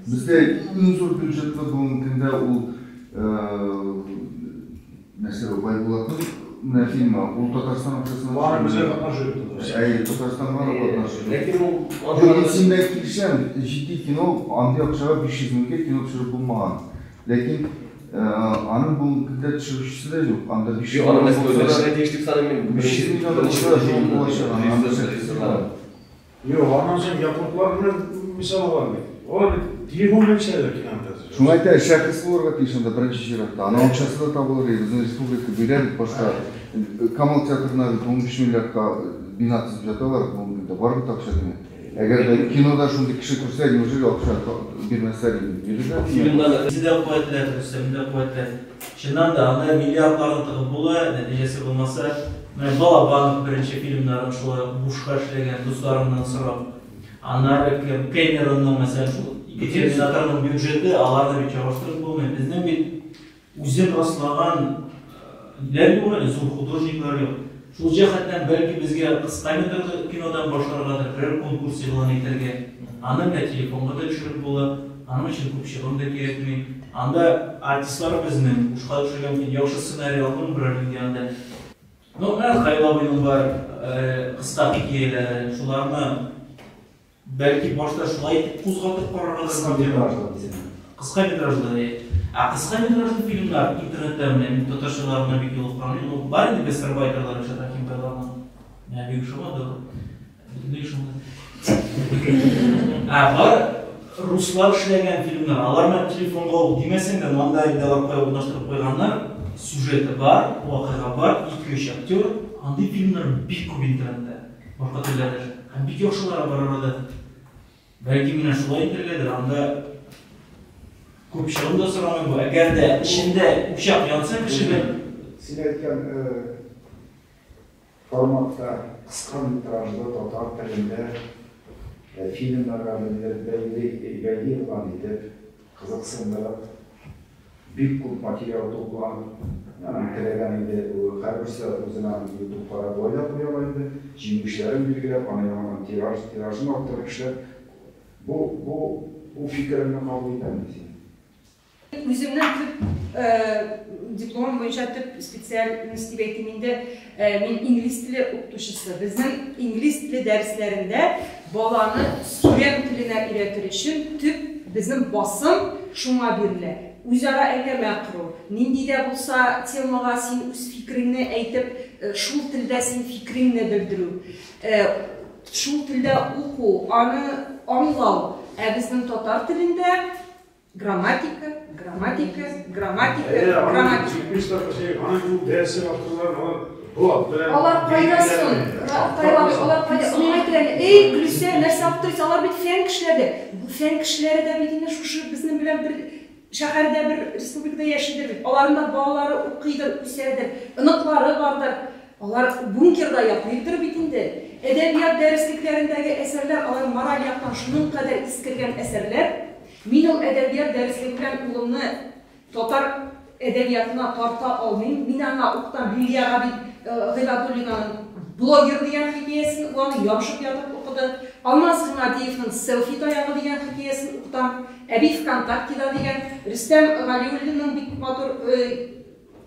Бездә иң зур бюджетлы бүгенге көндә ул нәрсә ул, Байбулатның менә фильмы, ул Татарстан акчасына Бары безгә катнашы юк Татарстан. Әйе, Татарстанга да катнашы юк. Ләкин ул Юк, мин синең белән килешәм, җитди кино, андый акчага 500 меңгә кино төшереп булмаган. Ләкин аның бүгенге көндә төшерүчесе дә юк. Анда 500 Юк, аны миллион Мәскәүдә булса да, эшләргә тиеш дип саныйм мин. 500 миллион булса да шул булачак, анда шәхес Юк, аннан соң якутлар белән мисал алам бит. Алар бит телефон белән эшләделәр киноны хәзер. Шуңа әйтә, шәхес булырга тиеш анда беренче чиратта. Аның акчасы да табылыр иде. Безнең республика бирә бит башка. Камал театрына бит 15 миллиардка бина төзеп яталар бүгенге көндә. Бар бит акча димәк. Әгәр дә кинода шундый кеше күрсә, неужели акча бирмәсләр иде? Бирерләр. Фильмнар Үзе дә куәтләде, Рөстәмне дә куәтләде. Чыннан да, анда миллиардларны тыгып була, нәтиҗәсе булмаса, менә Балабанов беренче фильмнарын шулай ук бушка эшләгән, дусларыннан сорап. Аннары кем, Кэмеронның, мәсәлән, шул ике Терминаторның бюджеты, аларны бит чагыштырып булмый. Безнең бит үзен раслаган ниләр юк әле, зур художниклар юк. Шул җәһәттән бәлки безгә кыска метрлы кинодан башларгадыр, берәр конкурс игълан итәргә. Аны менә телефонга да төшереп була, аның өчен күп чыгым да кирәкми. Анда артистлар безнең бушка төшергән мөмкин, яхшы сценарий алдың берәр нинди анда. Ну, менә Хәлил абыйның бар кыска хикәяләре, шуларны бәлки башта шулай итеп кузгатып караргадыр. Кыска метражлы дисең. Кыска метражлы, әйе. Ә кыска метражлы фильмнар интернетта менә мин татарчаларына бик юлыкканым юк. Ну, бар инде гастарбайтерлар, Ришат Рәхимбайларның. Менә бик ошамады ул. Бөтенләй ошамады. Ә бар руслар эшләгән фильмнар, алар менә телефонга ук димәсәң дә, монда инде алар кая урнаштырып куйганнар, сюжеты бар, вакыйга бар, ике-өч актер. Андый фильмнар бик күп интернетта, башка телләрдә. Һәм бик яхшылары бар арада. Бәлки менә шулай итәргәдер, анда күп чыгым да сорамый бу. Әгәр дә эчендә учак янса кешенең. Син әйткән форматта кыска метражлы татар телендә фильмнарга бәйге игълан итеп, кызыксындырып, бик күп материал тупланып, теләгән инде һәрберсе үзенә YouTube карап болай да куя ала инде, җиңүчеләрен билгеләп, аны яңадан тираж, тиражын арттырып эшләп, бу бу бу фикереңне кабул итәм мин синең. Үземнең төп дипломым буенча төп специальность дип әйтим инде, мин инглиз теле укытучысы. Безнең инглиз теле дәресләрендә баланы сөйләм теленә өйрәтер өчен төп безнең басым шуңа бирелә. Үзара әңгәмә кору, нинди дә булса темага син үз фикереңне әйтеп, шул телдә син фикереңне белдерү, шул телдә уку, аны аңлау. Ә безнең татар телендә грамматика, грамматика, грамматика, грамматика. Алар кайда соң? Алар кайда? Уңай теләне. Эй, Гөлүсә, нәрсә аптырыйсың? Алар бит фән кешеләре. Бу фән кешеләре дә бит инде шушы безнең белән бер шәһәрдә, бер республикада яшидер бит. Аларның да балалары укыйдыр, үсәдер, оныклары бардыр. Алар бункерда ятмыйдыр бит инде. Әдәбият дәреслекләрендәге әсәрләр, алар мораль яктан шуның кадәр искергән әсәрләр. Мин ул әдәбият дәреслеге белән улымны татар әдәбиятына тарта алмыйм. Мин аңа укытам Лилия Гыйбадуллинаның Блогер дигән хикәясен, ул аны ябышып ятып укыды. Алмаз Гыймадиевның Селфи таягы дигән хикәясен укытам. Әби ВКонтактеда дигән Рөстәм Галиуллинның бик матур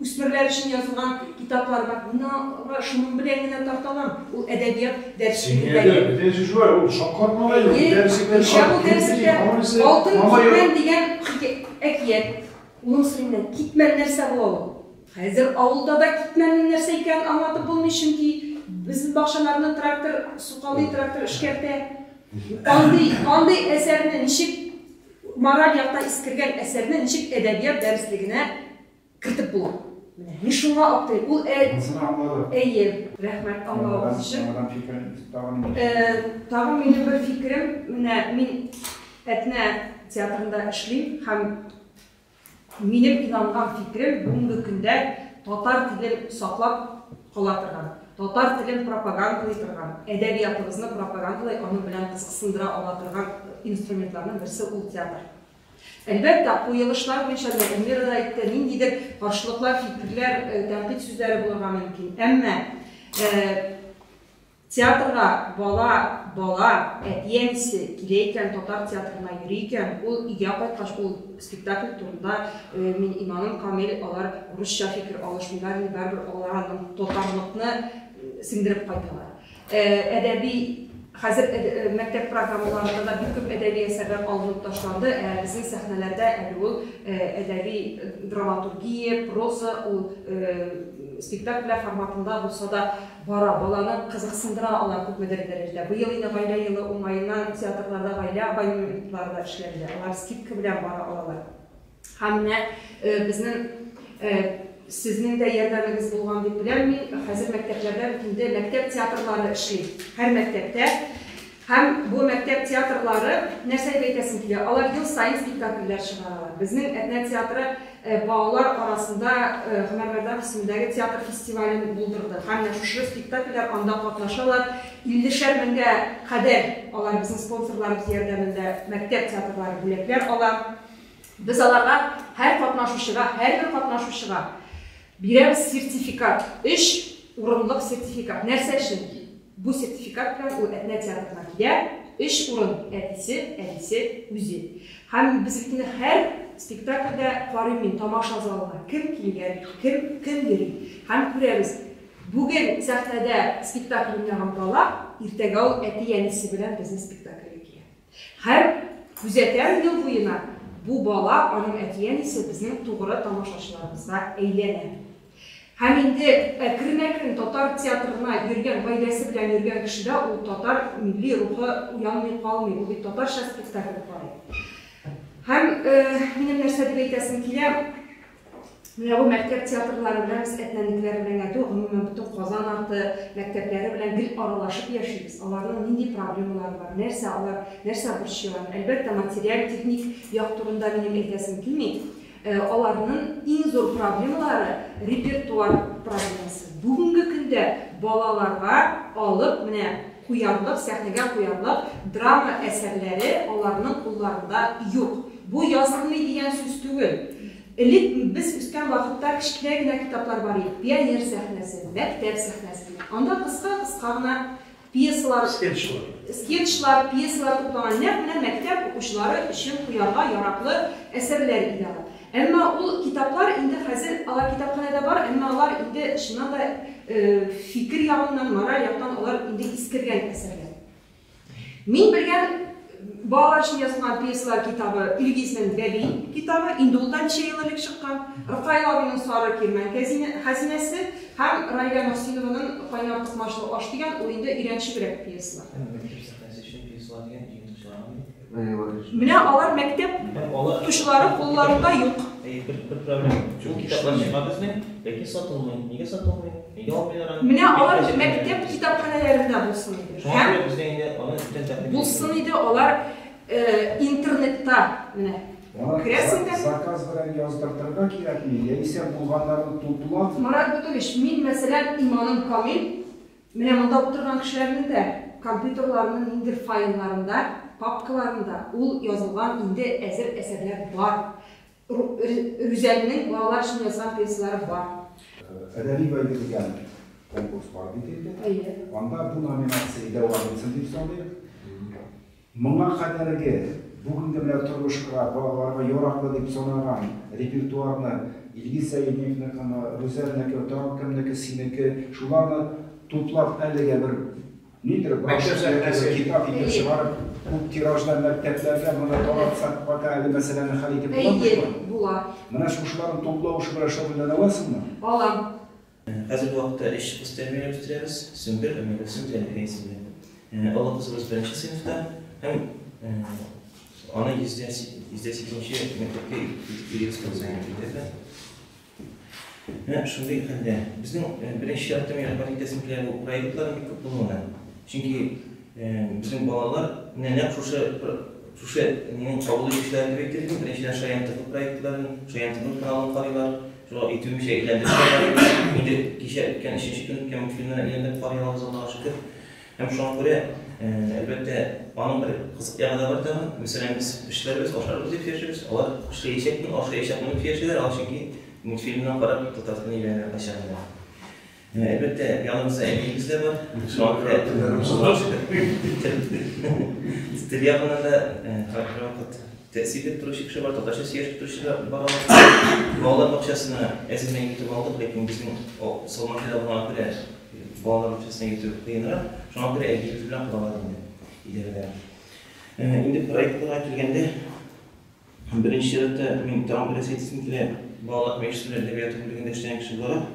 Үсмерләр өчен язылган китаплар бар. Мин аңа шуның белән генә тарта алам. Ул әдәбият дәреслегендәге. Дөньяда бөтенесе шулай, ул шаккатмалы юк. Әйе, Дәреслектә ничә ул дәреслектә Алтын Мамай китмән дигән әкият. Улым сорыйм менә, китмән нәрсә була ул? Хәзер авылда да китмәннең нәрсә икәнен аңлатып булмый, чөнки безнең бакчаларны трактор сукалый, трактор эшкәртә. Андый, андый әсәрне ничек мораль яктан искергән әсәрне ничек әдәбият дәреслегенә кертеп була? Менә мин шуңа аптырыйм. Ул ә Монысына аңладык. Әйе, рәхмәт аңлавыгыз өчен. Яңадан фикерен тагын Тагын минем бер фикерем, менә мин Әтнә театрында эшлим һәм минем инанган фикерем, бүгенге көндә татар телен саклап кала торган, татар телен пропагандалый торган, әдәбиятыбызны пропагандалый, аның белән кызыксындыра ала торган инструментларның берсе ул театр. Әлбәттә, куелышлар буенча менә Эльмира да әйтте, ниндидер каршылыклар, фикерләр, тәнкыйть сүзләре булырга мөмкин. Әмма театрга бала, бала, әти-әнисе килә икән, татар театрына йөри икән, ул өйгә кайткач, ул спектакль турында, мин иманым камил, алар русча фикер алышмыйлар, инде барыбер алар аның татарлыкны сеңдереп кайталар. Әдәби хәзер мәктәп программаларында да бик күп әдәби әсәрләр алынып ташланды, ә безнең сәхнәләрдә әле ул әдәби драматургия, проза, ул спектакльләр форматында булса да бара, баланы кызыксындыра ала күпмедер дәрәҗәдә. Быел инде гаилә елы уңаеннан театрларда гаилә абонементлары да эшләнде. Алар скидка белән бара алалар. Һәм менә безнең сезнең дә ярдәмегез булган дип беләм мин. Хәзер мәктәпләрдә бит инде мәктәп театрлары эшли. Һәр мәктәптә. Һәм бу мәктәп театрлары, нәрсә дип әйтәсем килә, алар ел саен спектакльләр чыгаралар. Безнең Әтнә театры балалар арасында Гомәр Мәрданов исемендәге театр фестивален булдырды. Һәм менә шушы спектакльләр анда катнашалар. 50шәр меңгә кадәр алар безнең спонсорларыбыз ярдәмендә мәктәп театрлары бүләкләр ала. Без аларга һәр катнашучыга, һәрбер катнашучыга бирәбез сертификат, өч урынлык сертификат. Нәрсә өчен? Бу сертификат белән ул Әтнә театрына килә, өч урын, әтисе, әнисе, үзе. Һәм без бит инде һәр спектакльдә карыйм мин тамаша залына, кем килгән, кем, кем йөри. Һәм күрәбез, бүген сәхнәдә спектакль уйнаган бала, иртәгә ул әти-әнисе белән безнең спектакльгә килә. Һәм күзәтәм ел буена, бу бала, аның әти-әнисе безнең тугры тамашачыларыбызга әйләнә. Һәм инде әкрен-әкрен татар театрына йөргән, гаиләсе белән йөргән кешедә ул татар милли рухы уянмый калмый, ул бит татарча спектакль карый. Һәм минем нәрсә дип әйтәсем килә, менә бу мәктәп театрлары белән без Әтнәнекеләр белән генә түгел, гомумән бөтен Казан арты мәктәпләре белән гел аралашып яшибез. Аларның нинди проблемалары бар, нәрсә алар, нәрсә борчый аларны. Әлбәттә, материаль-техник як турында минем әйтәсем килми. Аларның иң зур проблемалары репертуар проблемасы. Бүгенге көндә балаларга алып, менә куярлык, сәхнәгә куярлык драма әсәрләре аларның кулларында юк. Бу язылмый дигән сүз түгел. Элек без үскән вакытта кечкенә генә китаплар бар иде. Пионер сәхнәсе, мәктәп сәхнәсе дигән. Анда кыска-кыска гына пьесалар, Скетчлар. скетчлар, пьесалар тупланган нәкъ менә мәктәп укучылары өчен куярга яраклы әсәрләр иде алар. Әмма ул китаплар инде хәзер алар китапханәдә бар, әмма алар инде чыннан да фикер ягыннан, мораль яктан алар инде искергән әсәрләр. Мин белгән балалар өчен язылган пьесалар китабы Илгизнең Бәби китабы, инде ул да ничә ел элек чыккан. Ркаил абыйның Сары кирмән хәзинәсе һәм Раилә Мөхсинованың Кайнар токмачлы аш дигән, ул инде өйрәнчегрәк пьесалар. Мәктәп сәхнәсе өчен пьесалар дигән җыентыклар. Менә алар мәктәп укытучылары кулларында юк. Бер проблема. Ул китаплар чыга безнең, ләкин сатылмый. Нигә сатылмый? Нигә алмыйлар аны? Менә алар мәктәп китапханәләрендә булсын иде. Шуңа күрә безнең инде аны бүтән тәртип Булсын иде алар интернетта менә. Керәсең дә. Заказ белән яздыртырга кирәкми, яисә булганнарын туплап. Марат Бутович, мин, мәсәлән, иманым камил, менә монда утырган кешеләрнең дә компьютерларының ниндидер файлларында, папкаларында ул язылган инде әзер әсәрләр бар. Рүзәлнең балалар өчен язган пьесалары бар. Әдәби бәйге дигән конкурс бар бит инде. Әйе. Анда бу номинация дәвам итсен дип саныйк. Моңа кадәрге Бүгенге менә тормышка, балаларга яраклы дип санаган репертуарны Илгиз Зәйниевныкымы, Рүзәлнеке, тагын кемнеке, синеке, шуларны туплап әлегә бер нидер китап итеп чыгарып, күп тиражда мәктәпләргә моны таратсак, пока әле мәсьәләне хәл итеп буламы Әйе, була. Менә шушыларны туплау эше белән шөгыльләнә аласыңмы? Алам. Хәзерге вакытта өч кыз тәрбияләп үстерәбез, Сөмбел, Өммегөлсем, Зәлифә исемле. Олы кызыбыз беренче сыйныфта һәм аны 108 нче мәктәпкә илтеп йөрибез көн саен өйдә. Менә шундый хәлдә. Безнең беренче чиратта мин рәхмәт әйтәсем килә бу проектларның бик күп булуына. Чөнки безнең балалар менә нәкъ шушы шушы минем кабул итүчеләр дип әйтер идем. Беренчедән, Шаян ТВ проектларын, Шаян ТВ каналын карыйлар. Шуңа әйтүемчә әйләндереп тә карыйбыз. Инде кичә үткән, өченче көн үткән мультфильмнарны әйләндереп карый алабыз, Аллага шөкер. Һәм шуңа күрә, әлбәттә, аның бер кызык ягы да бар тагын. Мәсәлән, без эшләрбез, ашарбыз дип сөйләшәбез. Алар эшләячәкмен, ашаячакмын дип сөйләшәләр. Алар чөнки мультфильмнан карап татар телен өйрәнәләр кайчагында. Әлбәттә, яныбызда әбиебез дә бар. Шуңа күрә тел ягыннан да һәрвакыт тәэсир итеп торучы кеше бар, татарча сөйләшеп торучы да бар алар. Балалар бакчасына әзер генә итеп алдык, ләкин безнең Салмачада булганга күрә балалар бакчасына йөртү кыенрак. Шуңа күрә әбиебез белән калалар инде идарәдә. Инде проектларга килгәндә, беренче чиратта мин тагын бер нәрсә әйтәсем килә. Балалар һәм яшүсмерләр әдәбияты бүлегендә эшләгән кеше буларак,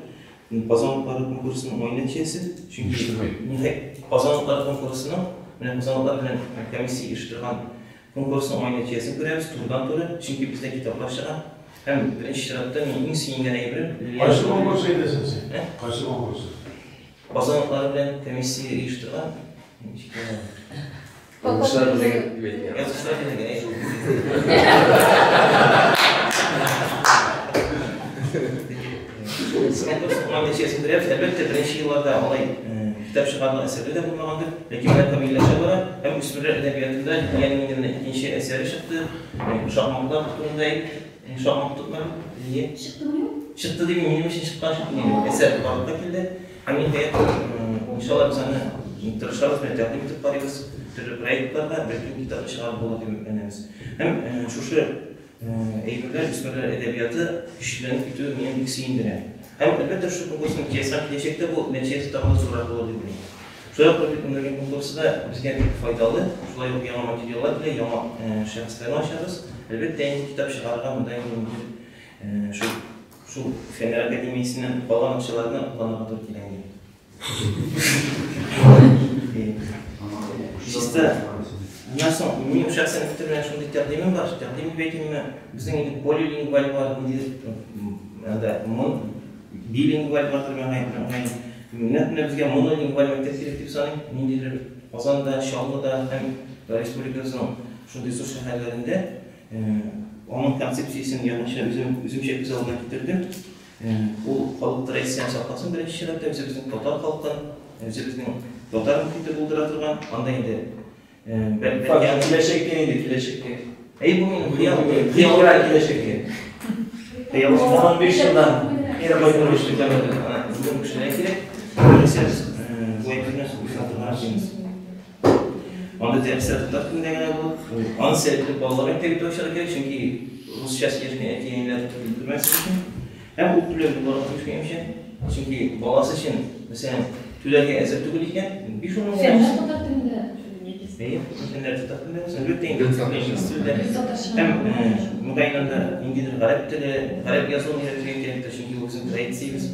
Казан утлары конкурсының уңай нәтиҗәсе, чөнки Казан утлары конкурсының, менә Казан утлары белән комиссия оештырган конкурсның уңай нәтиҗәсен күрәбез турыдан-туры, чөнки бездә китаплар чыга. Һәм беренче чиратта мин иң сөенгән әйберем, Лилия Кайсы конкурсы әйтәсең син? Кайсы конкурсы? Казан утлары белән комиссия оештырган. Ничек Язучылар берлеге дип әйтик. Язучылар берлеге, әйе. Конкурс уңай нәтиҗәсен күрәбез. Әлбәттә, беренче елларда алай китап чыгарган әсәрләр дә булмагандыр, ләкин менә камилләшә бара. Һәм үсмерләр әдәбиятында Лилиянең инде менә икенче әсәре чыкты. Шакмаклар турында шакмак тотма Лилия. Чыктымы юк? Чыкты дип, минем өчен чыккан шикелле инде. Әсәр барлыкка килде. Һәм ниһаять, иншалла, без аны тырышабыз, менә тәкъдим итеп карыйбыз төрле проектларга, бәлкем китапны чыгарып булыр дип өметләнәбез. Һәм шушы әйберләр, үсмерләр әдәбияты көчлеләнеп китүе мине бик сөендерә. Һәм, әлбәттә, шушы конкурсның нәтиҗәсе һәм киләчәктә бу нәтиҗәсе тагын да зуррак булыр дип уйлыйм. Шулай ук Рубик Мөниргә конкурсы да безгә бик файдалы. Шулай ук яңа материаллар белән яңа шәхесләрне ачабыз. Әлбәттә, инде китап чыгарырга монда инде ниндидер шул шул Фәннәр академиясеннән калган акчаларны кулланырга туры килә инде. Чиста. Моннан соң, минем шәхсән фикер белән шундый тәкъдимем бар. Тәкъдим дип әйтимме, безнең инде полилингваль бар, ниндидер анда мон билингваль бардыр миңа мөгаен. Нәкъ менә безгә монолингваль мәктәп кирәк дип саныйм. Ниндидер Казанда, Чаллыда һәм республикабызның шундый зур шәһәрләрендә аның концепциясен якынча үзем үземчә күз алдына китердем. Ул халык традицияне сакласын беренче чиратта, үзебезнең татар халкын, үзебезнең татар мохите булдыра торган, анда инде бәлки Киләчәккә инде, киләчәккә. Әй, бу минем хыял, хыял киләчәккә. Хыял 15 елдан Ир Бүген кешеләр кирәк. Беренче бу әйберне уйлап торган. Анда дәресләр татар телендә генә булып, аны сәләтле балалар мәктәбе итеп ачарга кирәк, чөнки русча сөйләшкән әти-әниләр белмәсен өчен. Һәм ул түләүле булырга тиеш минемчә. Чөнки баласы өчен, мәсәлән, түләргә әзер түгел икән, 5-10 мең Фәннәр татар телендә. Әйе, фәннәр татар телендә булсын. Әлбәттә инде, инглиз телендә. Һәм мөгаен анда ниндидер гарәп теле, гарәп язуын өйрәтергә кирәктер, чөнки ул безнең традициябез.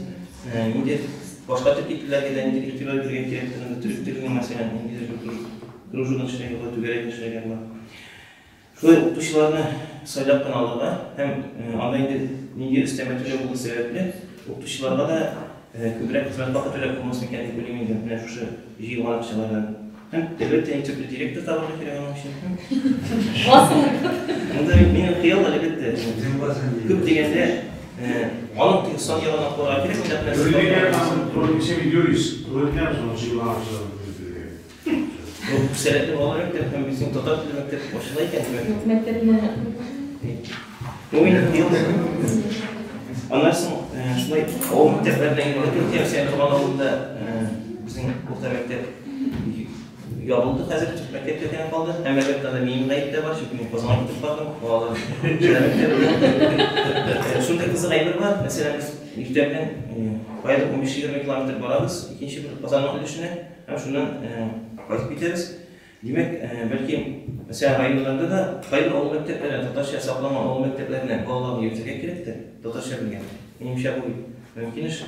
Ниндидер башка төрки телләргә дә ниндидер игътибар бирергә кирәктер, анда төрек теленең, мәсәлән, ниндидер бер кружогын эшләргә була, түгәрәген эшләргә була. Шулай укытучыларны сайлап кына алырга һәм анда инде нинди өстәмә түләү булу сәбәпле, укытучыларга да күбрәк хезмәт хакы түләп булмас микән дип уйлыйм инде, менә шушы җыелган акчалардан. Һәм, әлбәттә, иң төпле директор табырга кирәк аның өчен. Монда минем хыял, әлбәттә, күп дигәндә, аның сан ягыннан карарга кирәк, нәкъ менә Син юрист, туры киләме җыелган акчаларны? Сәләтле балалар мәктәп һәм безнең татар теле мәктәп ачыла икән, димәк. Юк, мәктәпне. Бу минем хыял. Аннан соң шулай авыл мәктәпләренә йөрергә туры килә. Мәсәлән, туган авылымда безнең урта мәктәп ябылды хәзер, төп мәктәптә генә калды. Һәм әлбәттә анда минем гаеп тә бар, чөнки мин Казанга китеп бардым, балалар шәһәр мәктәбендә. Шундый кызык әйбер бар, мәсәлән, без иртә белән каядыр 15-20 километр барабыз, икенче бер Казанның өлешенә, һәм шуннан кайтып китәбез. Димәк, бәлки, мәсәлән, районнарда да кайбер авыл мәктәпләренә, татарча сакланган авыл мәктәпләренә балаларны йөртергә кирәктер, татарча белгән. Минемчә, бу мөмкин эш.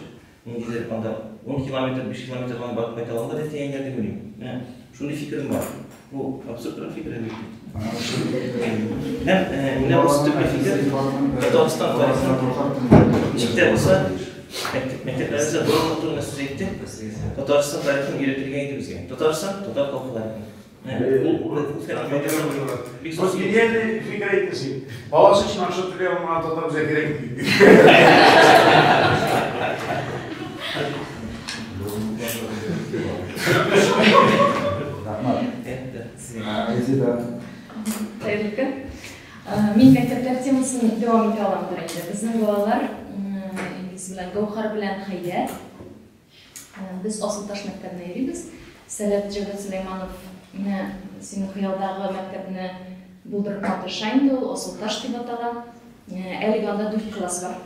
Ниндидер анда 10 километр, 5 километр гына барып кайта алалар әти-әниләр дип уйлыйм. Менә шундый фикерем бар. Бу абсурдрак фикер әлбәттә. Һәм менә бу төпле фикер Татарстан тарихын ничек тә булса мәктәпләребездә борынгы турында сүз әйттек. Татарстан тарихын өйрәтергә иде безгә. Татарстан татар халкы тарихын. Вот гениальный фикер әйтте син. Баласы өчен акча түли алмаган татар безгә кирәкми. Рәхмәт. Айзида. Хәерле көн. Мин мәктәпләр темасын дәвам итә аламдыр инде. Безнең балалар Илгиз белән Гәүһәр белән Хәйдәр. Без Асылташ мәктәбенә йөрибез. Сәләт Җәүдәт Сөләйманов менә синең хыялдагы мәктәпне булдырып маташа инде ул, Асылташ дип атала. Әлегә анда 4 класс бар.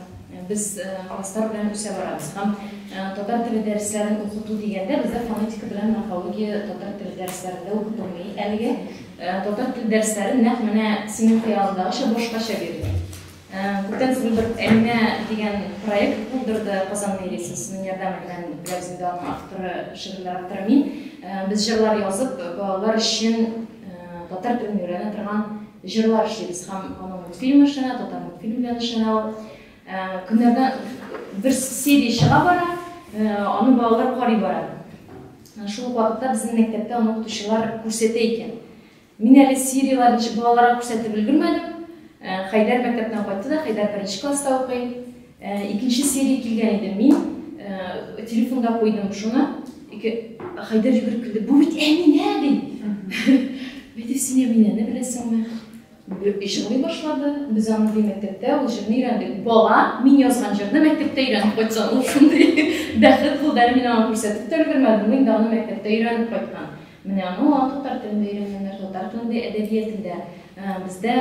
Без класслар белән үсә барабыз. Һәм татар теле дәресләрен укыту дигәндә бездә фонетика белән морфология татар теле дәресләрендә укытылмый әлегә. Татар теле дәресләре нәкъ менә синең хыялыңдагыча башкача бирелә. Күптән түгел бер Әминә дигән проект булдырды Казан мэриясе, сезнең ярдәме белән беләбез инде, аның авторы, шигырьләр авторы мин. Без җырлар язып, балалар өчен татар телен өйрәнә торган җырлар эшлибез. Һәм аның мультфильмы эшләнә, татар мультфильм белән эшләнә ул. Көннәрдән бер серия чыга бара, аны балалар карый бара. Шул ук вакытта безнең мәктәптә аны укытучылар күрсәтә икән. Мин әле серияләрне ничек балаларга күрсәтеп өлгермәдем. Хәйдәр мәктәптән кайтты да, Хәйдәр беренче класста укый. Икенче серия килгән иде. Мин телефонда куйдым шуны. Хәйдәр йөгереп килде. Бу бит Әминә, ди. Әйтеп, син Әминәне беләсеңме? Җырлый башлады. Без аны ди мәктәптә ул җырны өйрәндек. Бала мин язган җырны мәктәптә өйрәнеп кайтса, ул шундый бәхет булды. Әле мин аңа күрсәтеп тә өлгермәдем. Ул инде аны мәктәптә өйрәнеп кайткан. Менә аны ул татар телендә өйрәнгәннәр, татар телендә, әдәбиятендә. Бездә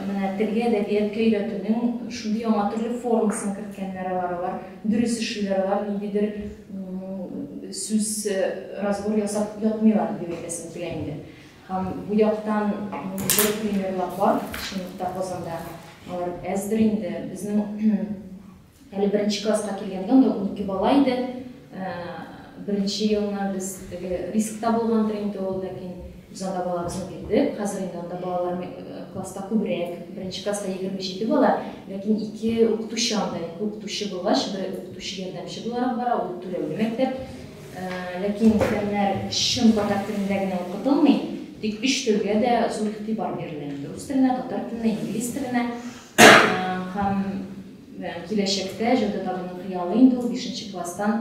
менә телгә, әдәбиятка өйрәтүнең шундый яңа төрле формасын керткәннәр алар, алар дөрес эшлиләр, алар ниндидер сүз разбор ясап ятмыйлар дип әйтәсем килә инде. Һәм бу яктан ниндидер примерлар бар, чынлыкта Казанда алар әздер инде. Безнең әле беренче класска килгәндә анда 12 бала иде. Беренче елны без теге рискта булгандыр инде ул, ләкин без анда балабызны бирдек. Хәзер инде анда балалар класста күбрәк. Беренче класста 27 бала, ләкин ике укытучы анда, ике укытучы булгач, бер укытучы ярдәмче буларак бара, ул түләүле мәктәп. Ләкин фәннәр чын татар телендә генә укытылмый, тик өч телгә дә зур игътибар бирелә инде. Рус теленә, татар теленә, инглиз теленә. Һәм киләчәктә Җәүдәт абыйның хыялы инде ул 5 класстан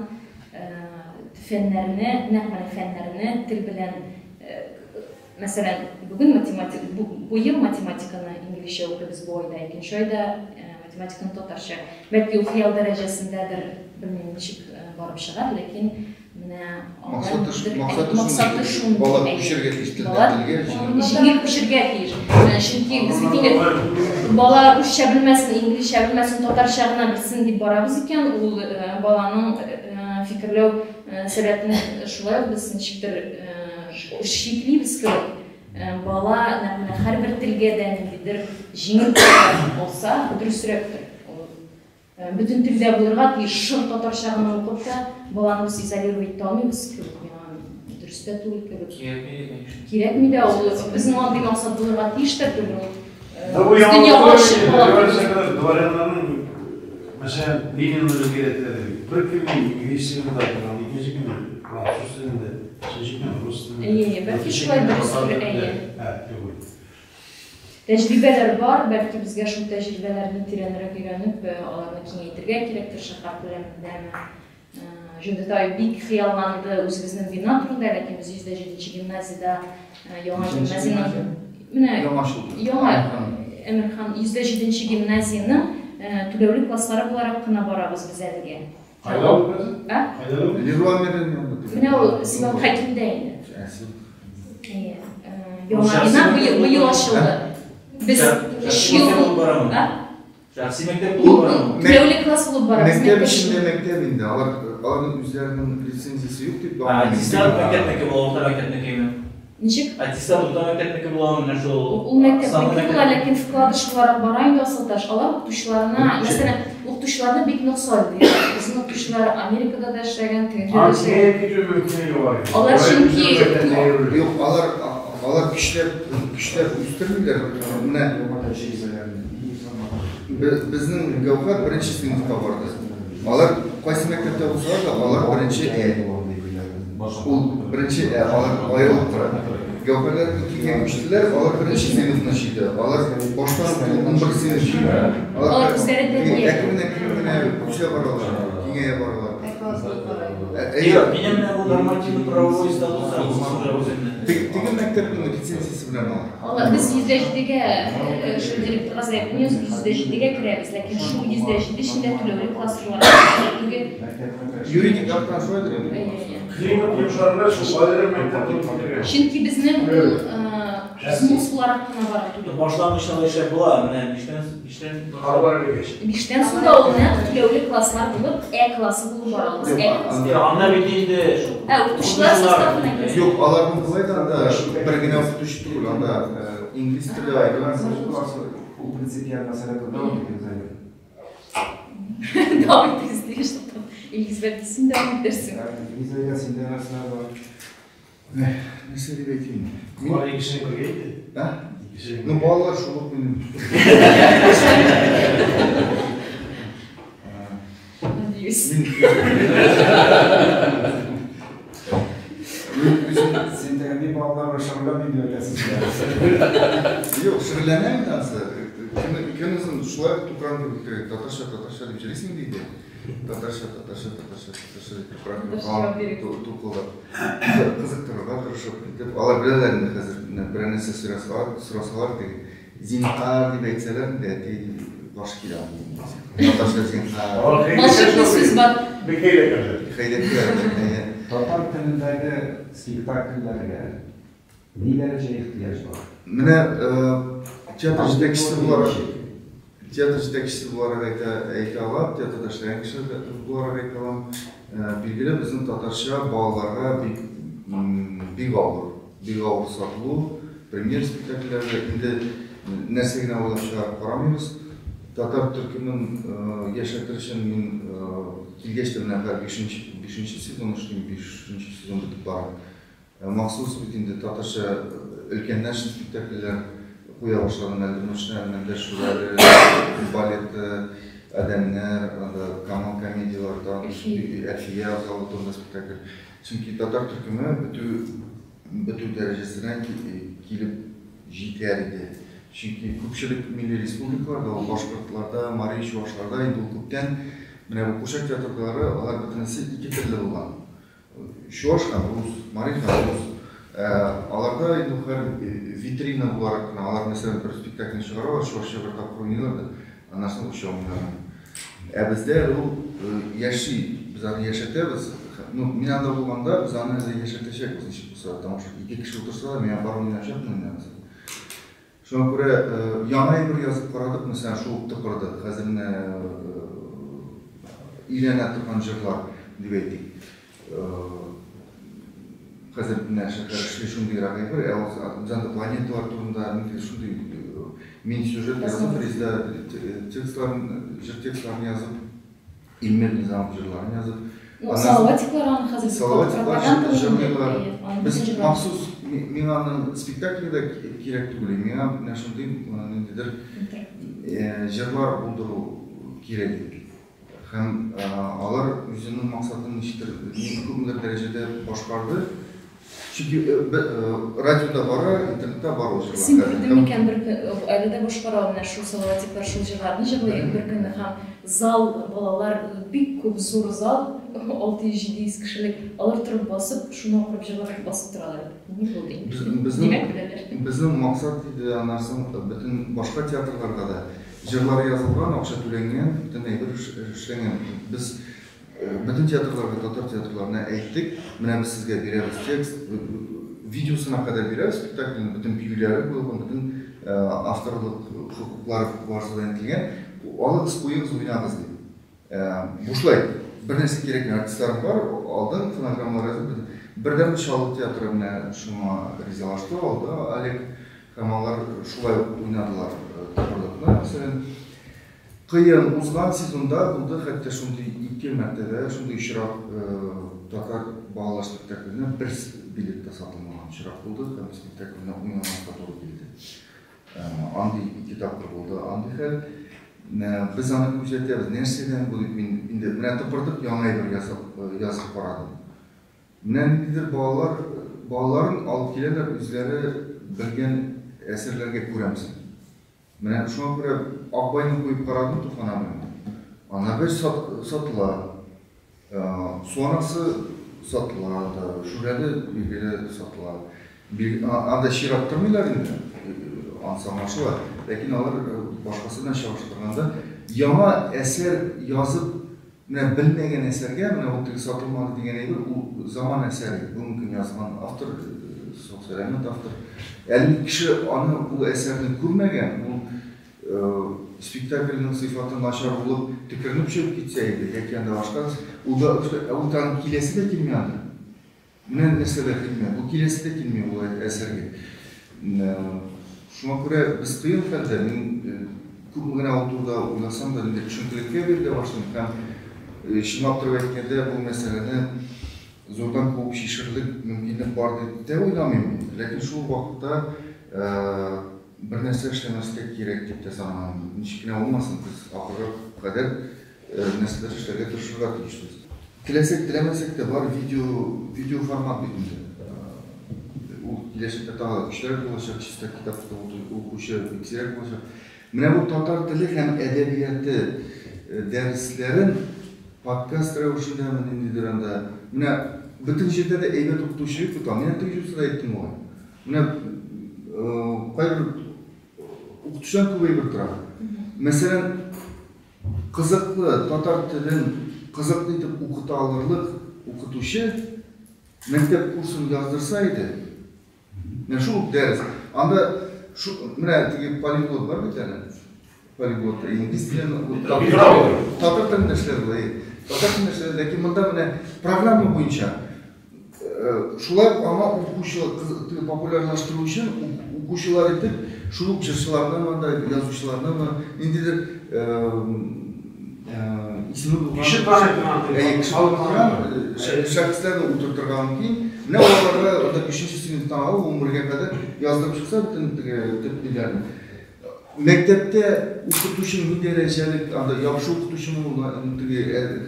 фәннәрне, нәкъ менә фәннәрне тел белән, мәсәлән, бүген математик, бу ел математиканы инглизчә укыйбыз бу айда, икенче айда математиканы татарча. Бәлки ул хыял дәрәҗәсендәдер, белмим ничек барып чыгар, ләкин менә максаты шундый. Бала күчергә тиеш телдән телгә. Җиңел күчергә тиеш. Чөнки без бит инде бала русча белмәсен, инглизчә белмәсен, татарча гына белсен дип барабыз икән, ул баланың фикерләү сәләтен шулай ук без ничектер чиклибез кебек. Бала нәкъ менә һәрбер телгә дә ниндидер җиңел алса, дөресрәктер. Бөтен телдә булырга тиеш, шыр татарча гына укып та баланы без изолировать итә алмыйбыз кебек, миңа дөрес тә түгел кебек. Кирәкми дә ул, безнең андый максат булырга тиеш тә түгел ул. Дөньяга ачык була. Дворяннарның, мәсәлән, Ленинны үзгәртәләр бит. Бер көнне инглиз телендә укыган, икенче көнне француз телендә, өченче көнне рус телендә. Әйе, бәлки шулай дөрестер, әйе. Тәҗрибәләр бар, бәлки безгә шул тәҗрибәләрне тирәнрәк өйрәнеп, аларны киңәйтергә кирәктер шәһәр күләмендәме. Җәүдәт абый бик хыялланды үзебезнең бина турында, ләкин без 107 гимназиядә яңа гимназиянең менә яңа Әмирхан 107 гимназиянең түләүле класслары буларак кына барабыз без әлегә. Кайда ул хәзер? Ә? Кайда ул? Леруа Мерлен янында. Менә ул Сибгат Хәкимдә инде. Яңа бина быел ачылды. Без өч ел Шәхси мәктәп булып барамы? Түләүле класс булып бара. Мәктәп эчендә мәктәп инде. Алар аларның үзләренең лицензиясе юк дип Аттестат мәктәпнеке була, урта мәктәпнекеме? Ничек? Аттестат урта мәктәпнеке буламы? Менә шул. Ул мәктәпнеке була, ләкин вкладыш буларак бара инде Асылташ. Алар укытучыларына, мәсәлән, укытучыларны бик нык сайлый. Безнең укытучылар Америкада да эшләгән, тегендә дә эшләгән. Алар чөнки Юк, алар алар көчләп көчләп үстермиләр. Менә безнең Гәүһәр беренче сыйныфка барды. Алар кайсы мәктәптә булсалар да, алар беренче Ә. Ул беренче Ә, алар аерылып тора. Гәүһәрләр икегә күчтеләр, алар беренче сыйныфны җыйды. Алар баштан ук 11 сыйныф җыйды. Алар үзләре тәрбия. Әкрен әкрен генә күчә баралар, киңәя баралар. Юк, минем менә бу нормативный правовой статус үземне. Теге мәктәпнең лицензиясе белән алар. Алар без 107-гә шул директорга заявление язып 107-гә керәбез, ләкин шул 107 эчендә түләүле класс буларак түгел. Юридик яктан шулайдыр инде. Климат йомшаргач, шул аерым мәктәп булып китергән. Чөнки безнең ул взнос буларак кына бара түләү. Башлангыч алай эшләп була, менә биштән биштән Карлар эрегәч. Биштән соң да ул нәкъ түләүле класслар булып, Ә классы булып бара ул. Ә классы. Анда бит инде Ә укытучылар составына керә. Юк, аларның болай да анда бер генә укытучы түгел, анда инглиз теле аерым. Ул принципиаль мәсьәлә дәвам итегез әле. Дәвам итегез дигәч, туктап. Илгиз, бәлки син дәвам итәрсең. Илгиз, синдә нәрсәләр бар? Нәрсә дип әйтим? Алар икесен бергә иде. Ә? Ну, балалар шул ук минем. Надеюсь. Син теге мин балалар белән шөгыльләнмим дип әйтәсең. Юк, шөгыльләнәм инде анысы. Көнозын шулай ук тукран кебек теге татарча, татарча дип йөрисең диде. Татарча, татарча, татарча, татарча дип тукран кебек тукылдап. Кызыктырырга тырышып итеп, алар беләләр инде хәзер менә берәр нәрсә сорасалар, сорасалар теге зинһар дип әйтсәләр инде әти баш килә. Татарча зинһар. Волшебный сүз бар. Бик хәйләкәр. Хәйләкәр. Татар телендәге спектакльләргә ни дәрәҗә ихтыяҗ бар? Менә театр җитәкчесе буларак, театр җитәкчесе буларак әйтә, әйтә алам, театрда эшләгән кеше буларак әйтә алам. Билгеле, безнең татарча балаларга бик бик авыр, бик авыр сатылу, премьер спектакльләрдә инде нәрсә генә уйлап чыгарып карамыйбыз. Татар төркемен яшәтер өчен мин килгәч тә менә хәзер бишенче сезон эшлим, бишенче сезон бетеп бара. Махсус бит инде татарча өлкәннәр өчен спектакльләр куя башладым. Әлдермешне, Әлмәндәр шүрәле, балеты, Адәмнәр, анда Камал комедияләре, Әлфия Афзалова турында спектакль. Чөнки татар төркеме бетү бетү дәрәҗәсенә килеп җитәр иде. Чөнки күпчелек милли республикаларда, ул башкортларда, мари, чувашларда инде ул күптән менә бу курчак театрлары, алар бөтенесе ике телле булган. Чуваш һәм рус, мари һәм рус. Аларда инде ул хәл витрина буларак кына, алар мәсәлән бер спектакльне чыгаралар, чувашча бер тапкыр уйныйлар да, аннан соң русча уйныйлар. Ә бездә әле ул яши, без аны яшәтәбез. Ну, мин анда булганда без аны әле яшәтәчәкбез ничек булса, потому что ике кеше утырса да, миңа барып уйнаячакмын инде анысы. Шуңа күрә яңа әйбер язып карадык, мәсәлән, шул ук тыпырды. Хәзер менә өйрәнә торган җырлар дип әйтик. Хәзер менә шәһәр эшли шундыйрак әйбер, ә ул без анда планеталар турында ниндидер шундый мин сюжет язып, Резеда текстларын, җыр текстларын язып, Илмир Низамов җырларын язып. Ну, Салаватиклар аны хәзер Салаватиклар пропаганда җырлыйлар. аны Без бөтен җырлар. махсус миңа аның спектакле дә кирәк түгел. Миңа менә шундый ниндидер җырлар булдыру кирәк иде. Һәм алар үзенең максатын ничектер күпмедер дәрәҗәдә башкарды. Чөнки радиода бара, интернетта бар ул җырлар. Син күрдең микән бер көн, әле дә башкара менә шул Салаватиклар шул җырларны җырлый бер көнне һәм зал балалар бик күп зур зал 600-700 кешелек алар торып басып шуны акырып җырлап басып торалар. Ни булды инде? Безнең Димәк беләләр. безнең максат иде аннан соң бөтен башка театрларга да җырлар язылган, акча түләнгән, бөтен әйбер эшләнгән. Без бөтен театрларга, татар театрларына әйттек, менә без сезгә бирәбез текст, Видеосына кадәр бирәбез спектакльнең, бөтен биюләре куелган, бөтен авторлык хокуклары барысы да әйтелгән. Алыгыз, куегыз, уйнагыз дип. Бушлай, бер нәрсә кирәкми, артистларым бар, алдым, фонограммалар язып, бөтен. Бердәм Чаллы театры менә шуңа ризалашты, алды Олег һәм алар шулай ук уйнадылар Тыпырдыкны, мәсәлән. Кыен, узган сезонда булды хәтта шундый ике мәртәбә шундый очрак, татар балалар спектакленә бер билет та сатылмаган очрак булды һәм спектакльне уйнамаска туры килде. Андый ике тапкыр булды андый хәл. Без аны күзәтәбез, нәрсәдән бу дип мин инде менә тыпырдык яңа әйбер ясап язып карадым. Менә ниндидер балалар балаларын алып киләләр үзләре белгән әсәрләргә күрәмсең. Менә шуңа күрә Акбайны куеп карадым Туфан абыйның. Ана бер сатыла. Су анасы сатыла анда, Шүрәле билгеле сатыла. Анда чират тормыйлар инде, анысы аңлашыла. Ләкин алар башкасы белән чагыштырганда яңа әсәр язып, менә белмәгән әсәргә, менә ул теге сатылмады дигән әйбер, ул заман әсәре, бүгенге көн язган автор, сау-сәламәт автор. Әле бит кеше аны, ул әсәрне күрмәгән, ул спектакльнең сыйфаты начар булып, төкеренеп чыгып китсә иде, яки анда башка, ул да, ул тагын киләсе дә килми анда. Менә нәрсәдә хикмәт, бу киләсе дә килми ул әсәргә. Шуңа күрә без кыен хәлдә, мин күпме генә ул турыда уйласам да, инде төшенкелеккә бирелә башлыйм һәм чынлап торып әйткәндә, бу мәсьәләне зурдан куып чишерлек мөмкинлек бар дип тә уйламыйм мин. Ләкин шул ук вакытта бер нәрсә эшләмәскә кирәк дип тә санамыйм. Ничек кенә булмасын, без ахырга кадәр нәрсәдер эшләргә тырышырга тиешбез. Теләсәк, теләмәсәк тә бар видео, видео формат бит инде. Ул киләчәктә тагы да көчлерәк булачак, чиста китап тотып укучы бик сирәк булачак. Менә бу татар теле һәм әдәбияты дәресләрен подкаст рәвешендәме, ниндидер анда. Менә бөтен җирдә дә әйбәт укытучы юк бит ул. Мин теге җирдә дә әйттем бугай. Менә кайбер укытучыдан күп әйбер тора. Мәсәлән, Кызыклы, татар телен кызыклы итеп укыта алырлык укытучы мәктәп курсын яздырса иде, менә шул ук дәрес. Анда шу, менә теге полиглот бар бит әле. Полиглот, инглиз телен, татар телендә эшләде була, татар телендә эшләде, ләкин монда менә программа буенча Шулай ук аңа укучы, популярлаштыру өчен укучылар итеп шул ук җырчыларнымы анда, язучыларнымы, ниндидер исеме булган, Кеше таный торган, кеше таный торган шәхесләрне утыртырга мөмкин. Менә аларга анда бишенче сыйныфтан алып унбергә кадәр яздырып чыкса бөтен теге төп ниләрне. Мәктәптә укытучы ни дәрәҗәлек, анда яхшы укытучымы ул, теге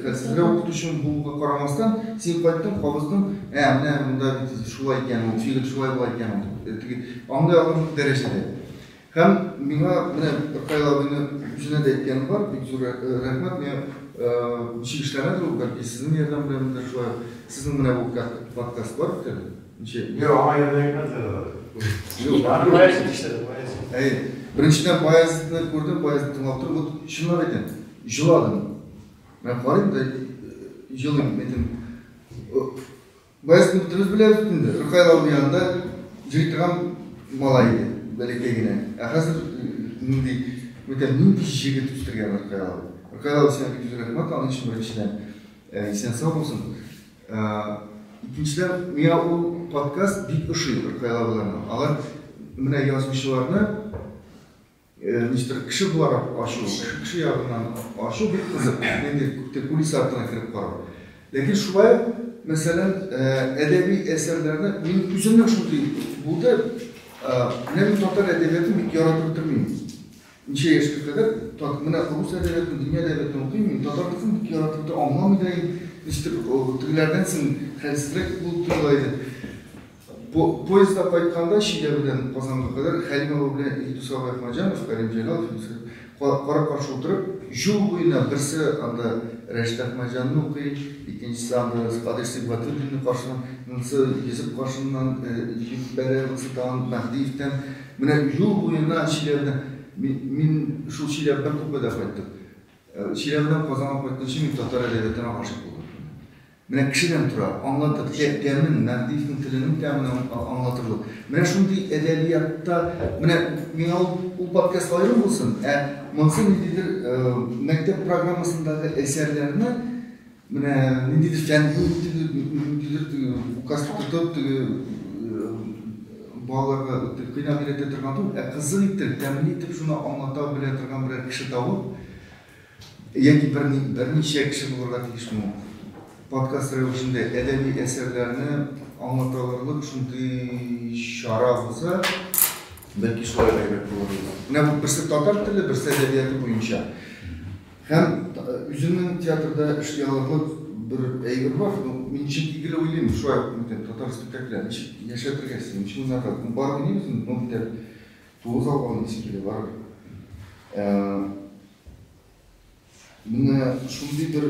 хәлсезрәк укытучымы булуга карамастан, син кайттың, кабыздың, ә, менә монда бит шулай икән ул, фигыль шулай була икән ул, дип, теге аңлый алырлык дәрәҗәдә. Һәм миңа менә Ркаил абыйны үзенә дә әйткәнем бар, бик зур рәхмәт, миңа ничек эшләнәдер ул, бәлки сезнең ярдәм беләндер шулай ук. Сезнең менә бу подкаст бар бит әле. Ничә? Юк, аңа ярдәм итмәделәр алар. Юк. Аны Баязит эшләде, Баязит. Әйе. Беренчедән Баязитны күрдем, Баязитны тыңлап торып, вот чынлап әйтәм, җыладым. Менә карыйм да җылыйм, әйтәм. Баязитны бөтенебез беләбез бит инде. Ркаил абый янында йөри торган малай иде, бәләкәй генә. Ә хәзер нинди, әйтәм, нинди җегет үстергән Ркаил абый. Ркаил абый, сиңа бик зур рәхмәт аның өчен беренчедән. Исән-сау булсын. Икенчедән, миңа ул подкаст бик ошый, Ркаил абыйларның. Алар менә язучыларны ничектер кеше буларак ачу, кеше ягыннан ачу бик кызык. Нинди кулиса артына кереп карау. Ләкин шулай ук, мәсәлән, әдәби әсәрләрне мин үземнең шундый булды, менә мин татар әдәбиятын бик яратып бетермим. Ничә яшькә кадәр тат, менә рус әдәбиятын, дөнья әдәбиятын укыйм мин, татарныкын бик яратып та аңламый да идем. Ничектер тегеләрдән соң хәлсезрәк булып тоела иде. По, поездда кайтканда Чиләбедән Казанга кадәр Хәлим абый белән Илдус абый Әхмәтҗанов, Кәрим Җәлалов, Илдус кара-каршы утырып, юл буена берсе анда Рәшит Әхмәтҗанны укый, икенчесе анда Кадыйр Сибгатуллинны каршына, монысы Йөзек каршыннан җеп бәрә, монысы тагын Мәһдиевтән. Менә юл буена Чиләбедән, мин шул Чиләбе бер купеда кайттык. Чиләбедән Казанга кайтканчы мин татар әдәбиятына гашыйк булдым. Менә кешедән тора, аңлатып, тәмен, Мәһдиевнең теленең тәмен аңлатырлык. Менә шундый әдәбиятта, менә миңа ул, ул подкаст аерым булсын, ә монысы ниндидер мәктәп программасындагы әсәрләрне менә ниндидер фәнни ниндидер теге указка тотып, теге балаларга кыйнап өйрәтә торган түгел, ә кызык итеп, тәмле итеп шуны аңлата белә торган берәр кеше табып, Яки берничә кеше булырга тиешме ул? Подкаст рәвешендә әдәби әсәрләрне аңлата алырлык шундый чара булса, бәлки шулай да әйбәт булыр иде. Менә бу берсе татар теле, берсе әдәбияты буенча. Һәм үземнең театрда эшли алырлык бер әйбер бар. Ну, мин чөнки гел уйлыйм, шулай ук бүтән татар спектакльләр ничек яшәтергә, ничек уйнарга. Барып уйныйбыз инде, ну бит әле тугыз алга уйныйсы килә барыбер. Менә шундый бер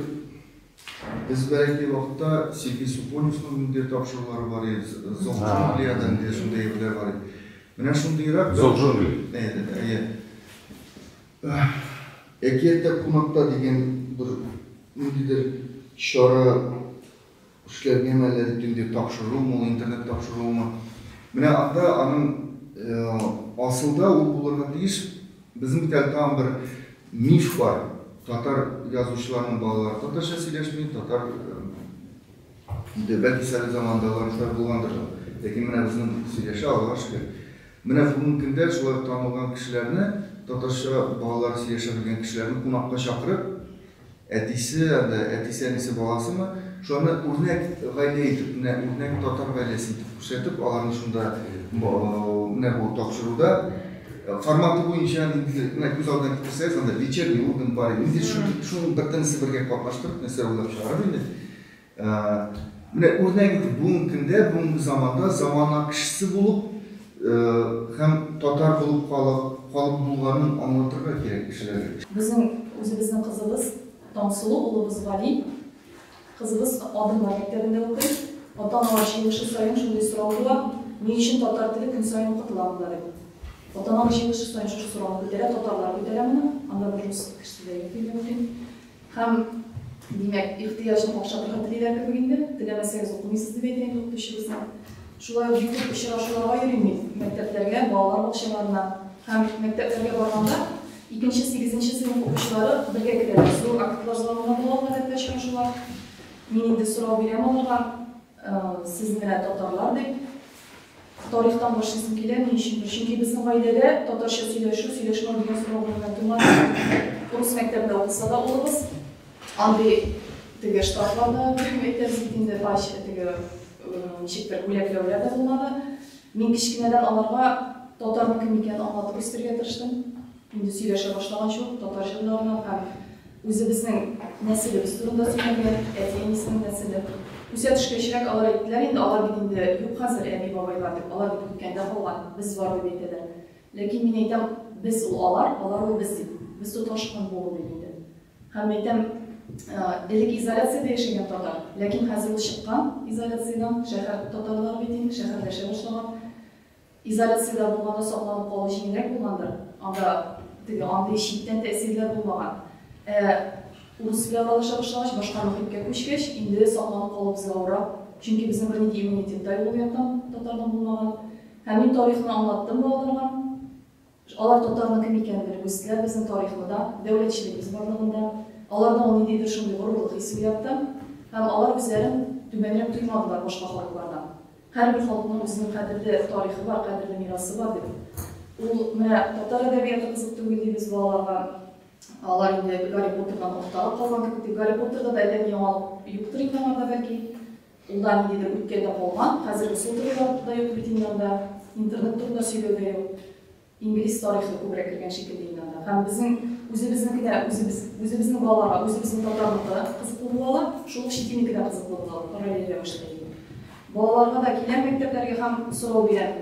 без бәләкәй вакытта Сергей Супоневның ниндидер тапшырулары бар иде, Зов джунглиядә ниндидер шундый әйберләр бар иде. Менә шундыйрак Зов джунглей. Әйе, әйе. Әкияттә кунакта дигән бер ниндидер чара Эшләргәме әллә дип инде тапшырумы ул, интернет тапшыруымы. Менә анда аның асылда ул булырга тиеш. Безнең бит әле тагын бер миф бар. Татар язучыларының балалары татарча сөйләшми, татар инде бәлки совет заманында алар шулай булгандыр да. Ләкин менә безнең сөйләшә, Аллага шөкер. Менә бүгенге көндә шулай ук танылган кешеләрне, татарча балалары сөйләшә белгән кешеләрне кунакка чакырып, Әтисе анда, әтисе, әнисе, баласымы, шуларны үрнәк гаилә итеп, менә үрнәк татар гаиләсе итеп күрсәтеп, аларны шунда менә бу тапшыруда форматы буенча ниндидер, менә күз алдына китерсәгез, анда Вечерний Ургант бар иде, ниндидер шундый, шуның бертенесе бергә катнаштырып, нәрсә уйлап чыгарып инде. Менә үрнәк итеп бүгенге көндә, бүгенге заманда замана кешесе булып һәм татар булып калып, калып булганын аңлатырга кирәк кешеләргә. Безнең үзебезнең кызыбыз Таңсылу, улыбыз Гали. Кызыбыз Адымнар мәктәбендә укый. Ата-аналар җыелышы саен шундый сорау туа, ни өчен татар теле көн саен укытыла монда дип. Ата-аналар җыелышы саен шушы сорауны күтәрә, татарлар күтәрә моны, анда бер рус кешесе дә юк дияргә мөмкин. Һәм, димәк, ихтыяҗны какшатырга телиләр кебек инде. Теләмәсәгез, укымыйсыз, дип әйтә инде укытучыбызның. Шулай ук бик күп очрашуларга йөрим мин, мәктәпләргә, балалар бакчаларына. Һәм мәктәпләргә барганда, икенче, сигезенче сыйныф укучылары бергә керәләр. Зур актлар залында була ул гадәттә очрашулар. Мин инде сорау бирәм аларга, сез менә татарлар дип. Тарихтан башлыйсым килә, ни өчендер. Чөнки безнең гаиләдә татарча сөйләшү, сөйләшмәү дигән сорау гомумән тумады. Рус мәктәбендә укыса да улыбыз, андый теге штрафлар да әйтәбез бит инде, пач, теге ничектер бүләкләүләр дә булмады. Мин кечкенәдән аларга татарның кем икәнен аңлатып үстерергә тырыштым. Инде сөйләшә башлаганчы ук татар җырларына һәм үзебезнең нәселебез турында сөйләргә, әти-әнисенең нәселе. Үсә төшкәчрәк алар әйттеләр инде, алар бит инде юк хәзер, әби-бабайлар дип, алар бит үткәндә калган, без бар дип әйтәләр. Ләкин мин әйтәм, без ул алар, алар ул без дип. Без тоташкан буын дип инде. Һәм әйтәм, элек изоляциядә яшәгән татар, ләкин хәзер ул чыккан изоляциядән, шәһәр татарлары бит инде, шәһәрләшә башлаган. Изоляциядә булганда сакланып калу җиңелрәк булгандыр, анда теге андый читтән тәэсирләр булмаган. Ә урыс белән аралаша башлагач, башка мохиткә күчкәч, инде сакланып калу безгә авыррак, чөнки безнең бернинди иммунитет та юк ул яктан, татарның булмаган. Һәм мин тарихны аңлаттым балаларга. Алар татарның кем икәнен белеп үстеләр, безнең тарихны да, дәүләтчелегебез барлыгын да. Аларда ул ниндидер шундый горурлык хисе уятты. Һәм алар үзләрен түбәнрәк тоймадылар башка халыклардан. Һәрбер халыкның үзенең кадерле тарихы бар, кадерле мирасы бар дип. Ул менә татар әдәбияты кызык түгел дибез балаларга. Алар инде Гарри Поттердан артта калган кебек дип. Гарри Поттерда да әллә ни яңалык юктыр инде аңарда бәлки. Ул да ниндидер үткәндә калган. Хәзерге сотовыйлар да юк бит инде анда. Интернет турында сөйләү дә юк. Инглиз тарихы күбрәк кергән шикелле инде анда. Һәм безнең үзебезнеке дә, үзебез, үзебезнең балаларга үзебезнең татарныкы да кызыклы була ала, шул ук чит илнеке дә кызыклы була ала, параллель рәвештә инде. Балаларга да киләм мәктәпләргә һәм сорау бирәм.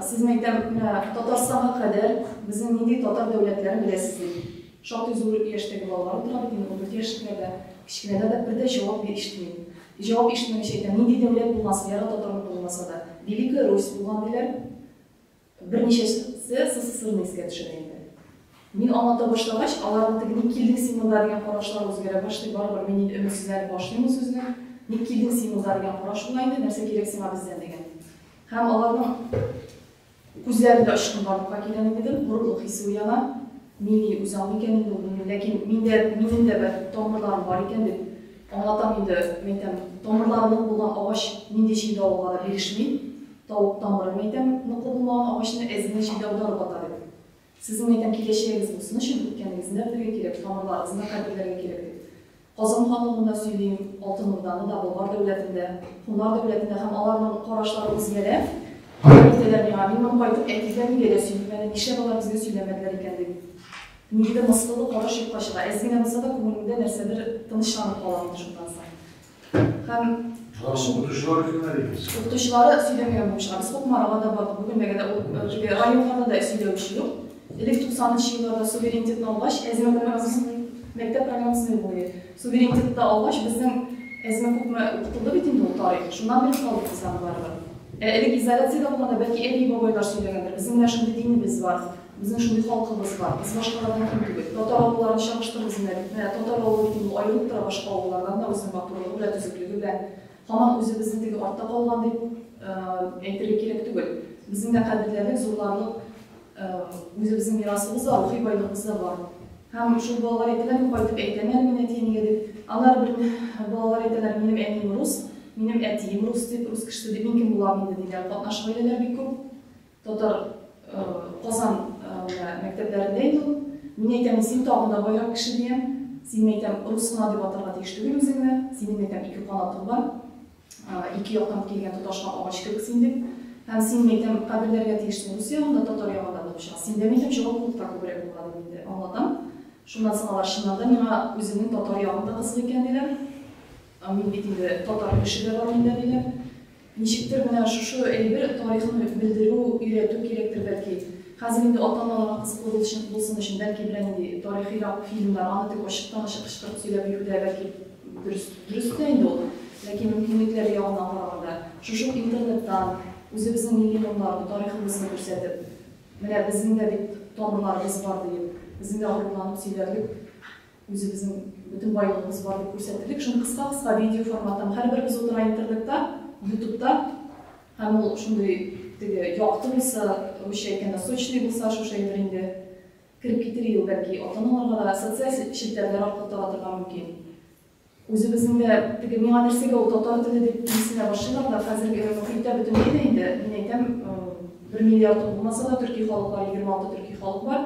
Сез, мәйтәм, менә Татарстанга кадәр безнең нинди татар дәүләтләрен беләсез дип. Шактый зур яшьтәге балалар утыра бит инде, 14 яшьлекләр дә, кечкенәләр дә, бер дә җавап ишетмим. Җавап ишетмәгәч әйтәм, нинди дәүләт булмасын, ярар татарныкы булмаса да. Великая Русь булган диләр. Берничәсе СССРны искә төшерә инде. Мин аңлата башлагач, аларның теге ник килдең син монда дигән карашлары үзгәрә башлый, барыбер мин инде өметсезләнеп башлыйм ул сүзне. Ник килдең син монда дигән караш була инде, нәрсә кирәк сиңа бездән дигән. Һәм аларның күзләрендә очкын барлыкка килә ниндидер, горурлык хисе уяна. Милли үзаң микән инде ул, белмим, ләкин миндә, минем дә бер тамырларым бар икән дип аңлатам инде, мәйтәм, тамырлары нык булган агач нинди җил-давылга да бирешми. Тавык тамыры, мәйтәм, ныклы булмаган агачны әз генә җил аударып ата дип. Сезнең, мәйтәм, киләчәгегез булсын өчен үткәнегезне дә белергә кирәк, тамырларыгызны да кадерләргә кирәк дип. Казан ханлыгын да сөйлим, Алтын Урданы да, Болгар дәүләтен дә, Һуннар дәүләтен дә һәм аларның карашлары үзгәрә. Алар әйтәләр миңа, мин моны кайтып әтигә-әнигә дә сөйлим әле, нишләп алар безгә сөйләмәделәр икән дип. Ниндидер мыскыллы караш юкка чыга. Әз генә булса да күңелемдә нәрсәдер тынычланып калам инде шуннан соң. Һәм Укытучылары кемнәр икән? Укытучылары сөйләмәгән булып чыга. Без Кукмарага да бардык, Бөгелмәгә дә, ул теге районнарда да сөйләүче юк. Элек 90 нчы елларда суверенитетны алгач, әзме күпме мәктәп программасында юк иде. Суверенитетны алгач, безнең әзме күпме укытылды бит инде ул тарих. Шуннан белеп калдык без аны барыбер. Ә элек изоляциядә булганда, бәлки әби-бабайлар сөйләгәндер. Безнең менә шундый динебез бар. Безнең шундый халкыбыз бар, без башкалардан ким түгел. Татар авылларын чагыштырыгыз менә бит. Менә татар авылы бит инде ул аерылып тора башка авыллардан да үзенең матурлыгы белән, төзеклеге белән. Һаман үзебезне теге артта калган дип әйтергә кирәк түгел. Безнең дә кадерләрлек, зурларлык үзебезнең мирасыбыз да, рухи байлыгыбыз да бар. Һәм шул балалар әйтәләр, мин кайтып әйтәм әле мин әти-әнигә дип. Аннары бер балалар әйтәләр, минем әнием рус, минем әтием рус дип, рус кешесе дип, мин кем булам инде диләр. Катнаш гаиләләр бик күп. Татар Казан менә мәктәпләрендә инде ул. Мин әйтәм, син тагын да байрак кеше диям. Син, мин әйтәм, рус кына дип атарга тиеш түгел үзеңне. Синең, мин әйтәм, ике канатың бар. Ике яктан килгән тоташкан агач кебек син дип. Һәм син, мин әйтәм, каберләргә тиешсең рус ягында, татар ягында булып чыга. Синдә, мин әйтәм, җаваплылык та күбрәк була дип инде аңлатам. Шуннан соң алар чыннан да миңа үземнең татар ягым да кызык икән диләр. Мин бит инде татар өлеше дә бар миндә диләр. Ничектер менә шушы әйбер тарихын белдерү, өйрәтү кирәктер бәлки. Хәзер инде ата-аналарга кызыклы булсын булсын өчен бәлки берәр нинди тарихыйрак фильмнар, аны тик ачыктан-ачык кычкырып сөйләп йөрү дә бәлки дөрес, дөрес тә инде ул. Ләкин мөмкинлекләре ягыннан караганда, шушы ук интернеттан үзебезнең милли моңнарны, тарихыбызны күрсәтеп, менә безнең дә бит тамырларыбыз бар диеп, безнең дә горурланып сөйләрлек Үзебезнең бөтен байлыгыбыз бар дип күрсәтерлек. Шуны кыска-кыска видео форматта. Һәрберебез утыра интернетта, ютубта. Һәм ул шундый теге якты булса, русча әйткәндә, сочный булса, шушы әйбер инде кереп китер ел, бәлки, ата-аналарга да социаль челтәрләр аркылы таратырга мөмкин. Үзебезнең дә теге миңа нәрсәгә ул татар теле дип кимсенә башлыйлар да, хәзерге мохиттә бөтенләй дә инде, мин әйтәм, бер миллиард булмаса да, төрки халыклар, 26 төрки халык бар.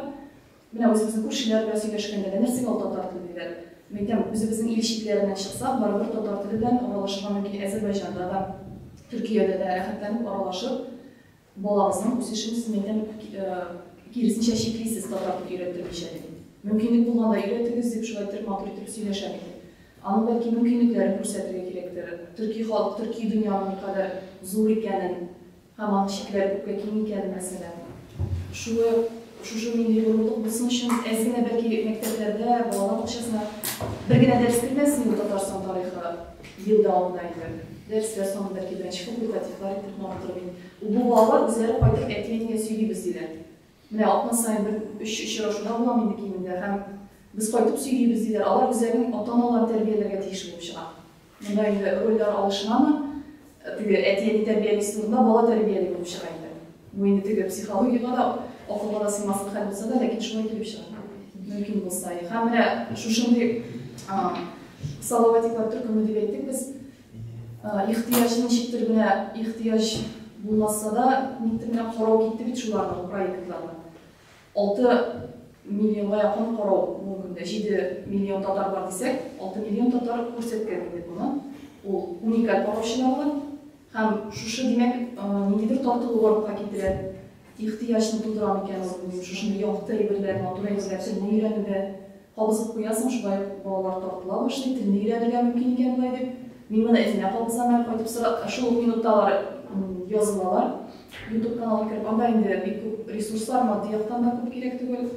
Менә үзебезнең күршеләр белән сөйләшкәндә дә нәрсәгә ул татар теле диләр. Мин әйтәм, үзебезнең ил чикләреннән чыксак, барыбер татар теле белән аралашырга мөмкин. Әзербайҗанда да, Төркиядә дә рәхәтләнеп аралашып, балагызның үсешен сез, мин әйтәм, киресенчә чиклисез татар теле өйрәттермичә дип. Мөмкинлек булганда өйрәтегез дип, шулай итеп матур итеп сөйләшәм инде. Аның бәлки мөмкинлекләрен күрсәтергә кирәктер. Төрки халык, төрки дөньяның никадәр зур икәнен, Һәм аның чикләре күпкә киң икән, мәсәлән. Шулай ук шушы милли горурлык булсын өчен әз генә бәлки мәктәпләрдә, балалар бакчасына бер генә дәрес кермәсен инде Татарстан тарихы ел дәвамында инде. Дәресләр санын бәлки беренче факультативлар итеп арттырып инде. Бу балалар үзләре кайтып әти-әнигә сөйлибез диләр. Менә атна саен бер өч очрашуда булам инде кимендә һәм без кайтып сөйлибез диләр. Алар үзләренең ата-аналарын тәрбияләргә тиеш булып чыга. Монда инде рольләр алышынамы, теге әти-әни тәрбиялисе турында бала тәрбияли булып чыга инде. Бу инде теге психологиягә дә, акылга да сыймаслык хәл булса да, ләкин шулай килеп чыга. Мөмкин булса. Һәм менә шушындый салаватиклар төркеме дип әйттек без. Ихтыяҗ ничектер менә ихтыяҗ булмаса да, никтер менә карау китте бит шуларның проектларына. 6 миллионга якын карау бүгенге көндә. 7 миллион татар бар дисәк, 6 миллион татар күрсәткән инде моны. Ул уникаль караучылар алар. Һәм шушы, димәк, ниндидер тартылу барлыкка китерә. Ихтыяҗны тудыра микән ул, белмим, шушындый якты әйберләр, матур әйберләр, телне өйрәнүдә. Кабызып куясың, шулай ук балалар тартыла башлый, телне өйрәнергә мөмкин икән болай дип. Мин моны эзенә кабызам әле, кайтып сора, шул ук минутта алар язылалар. Ютуб каналга кереп, анда инде бик күп ресурслар, матди яктан да күп кирәк түгел.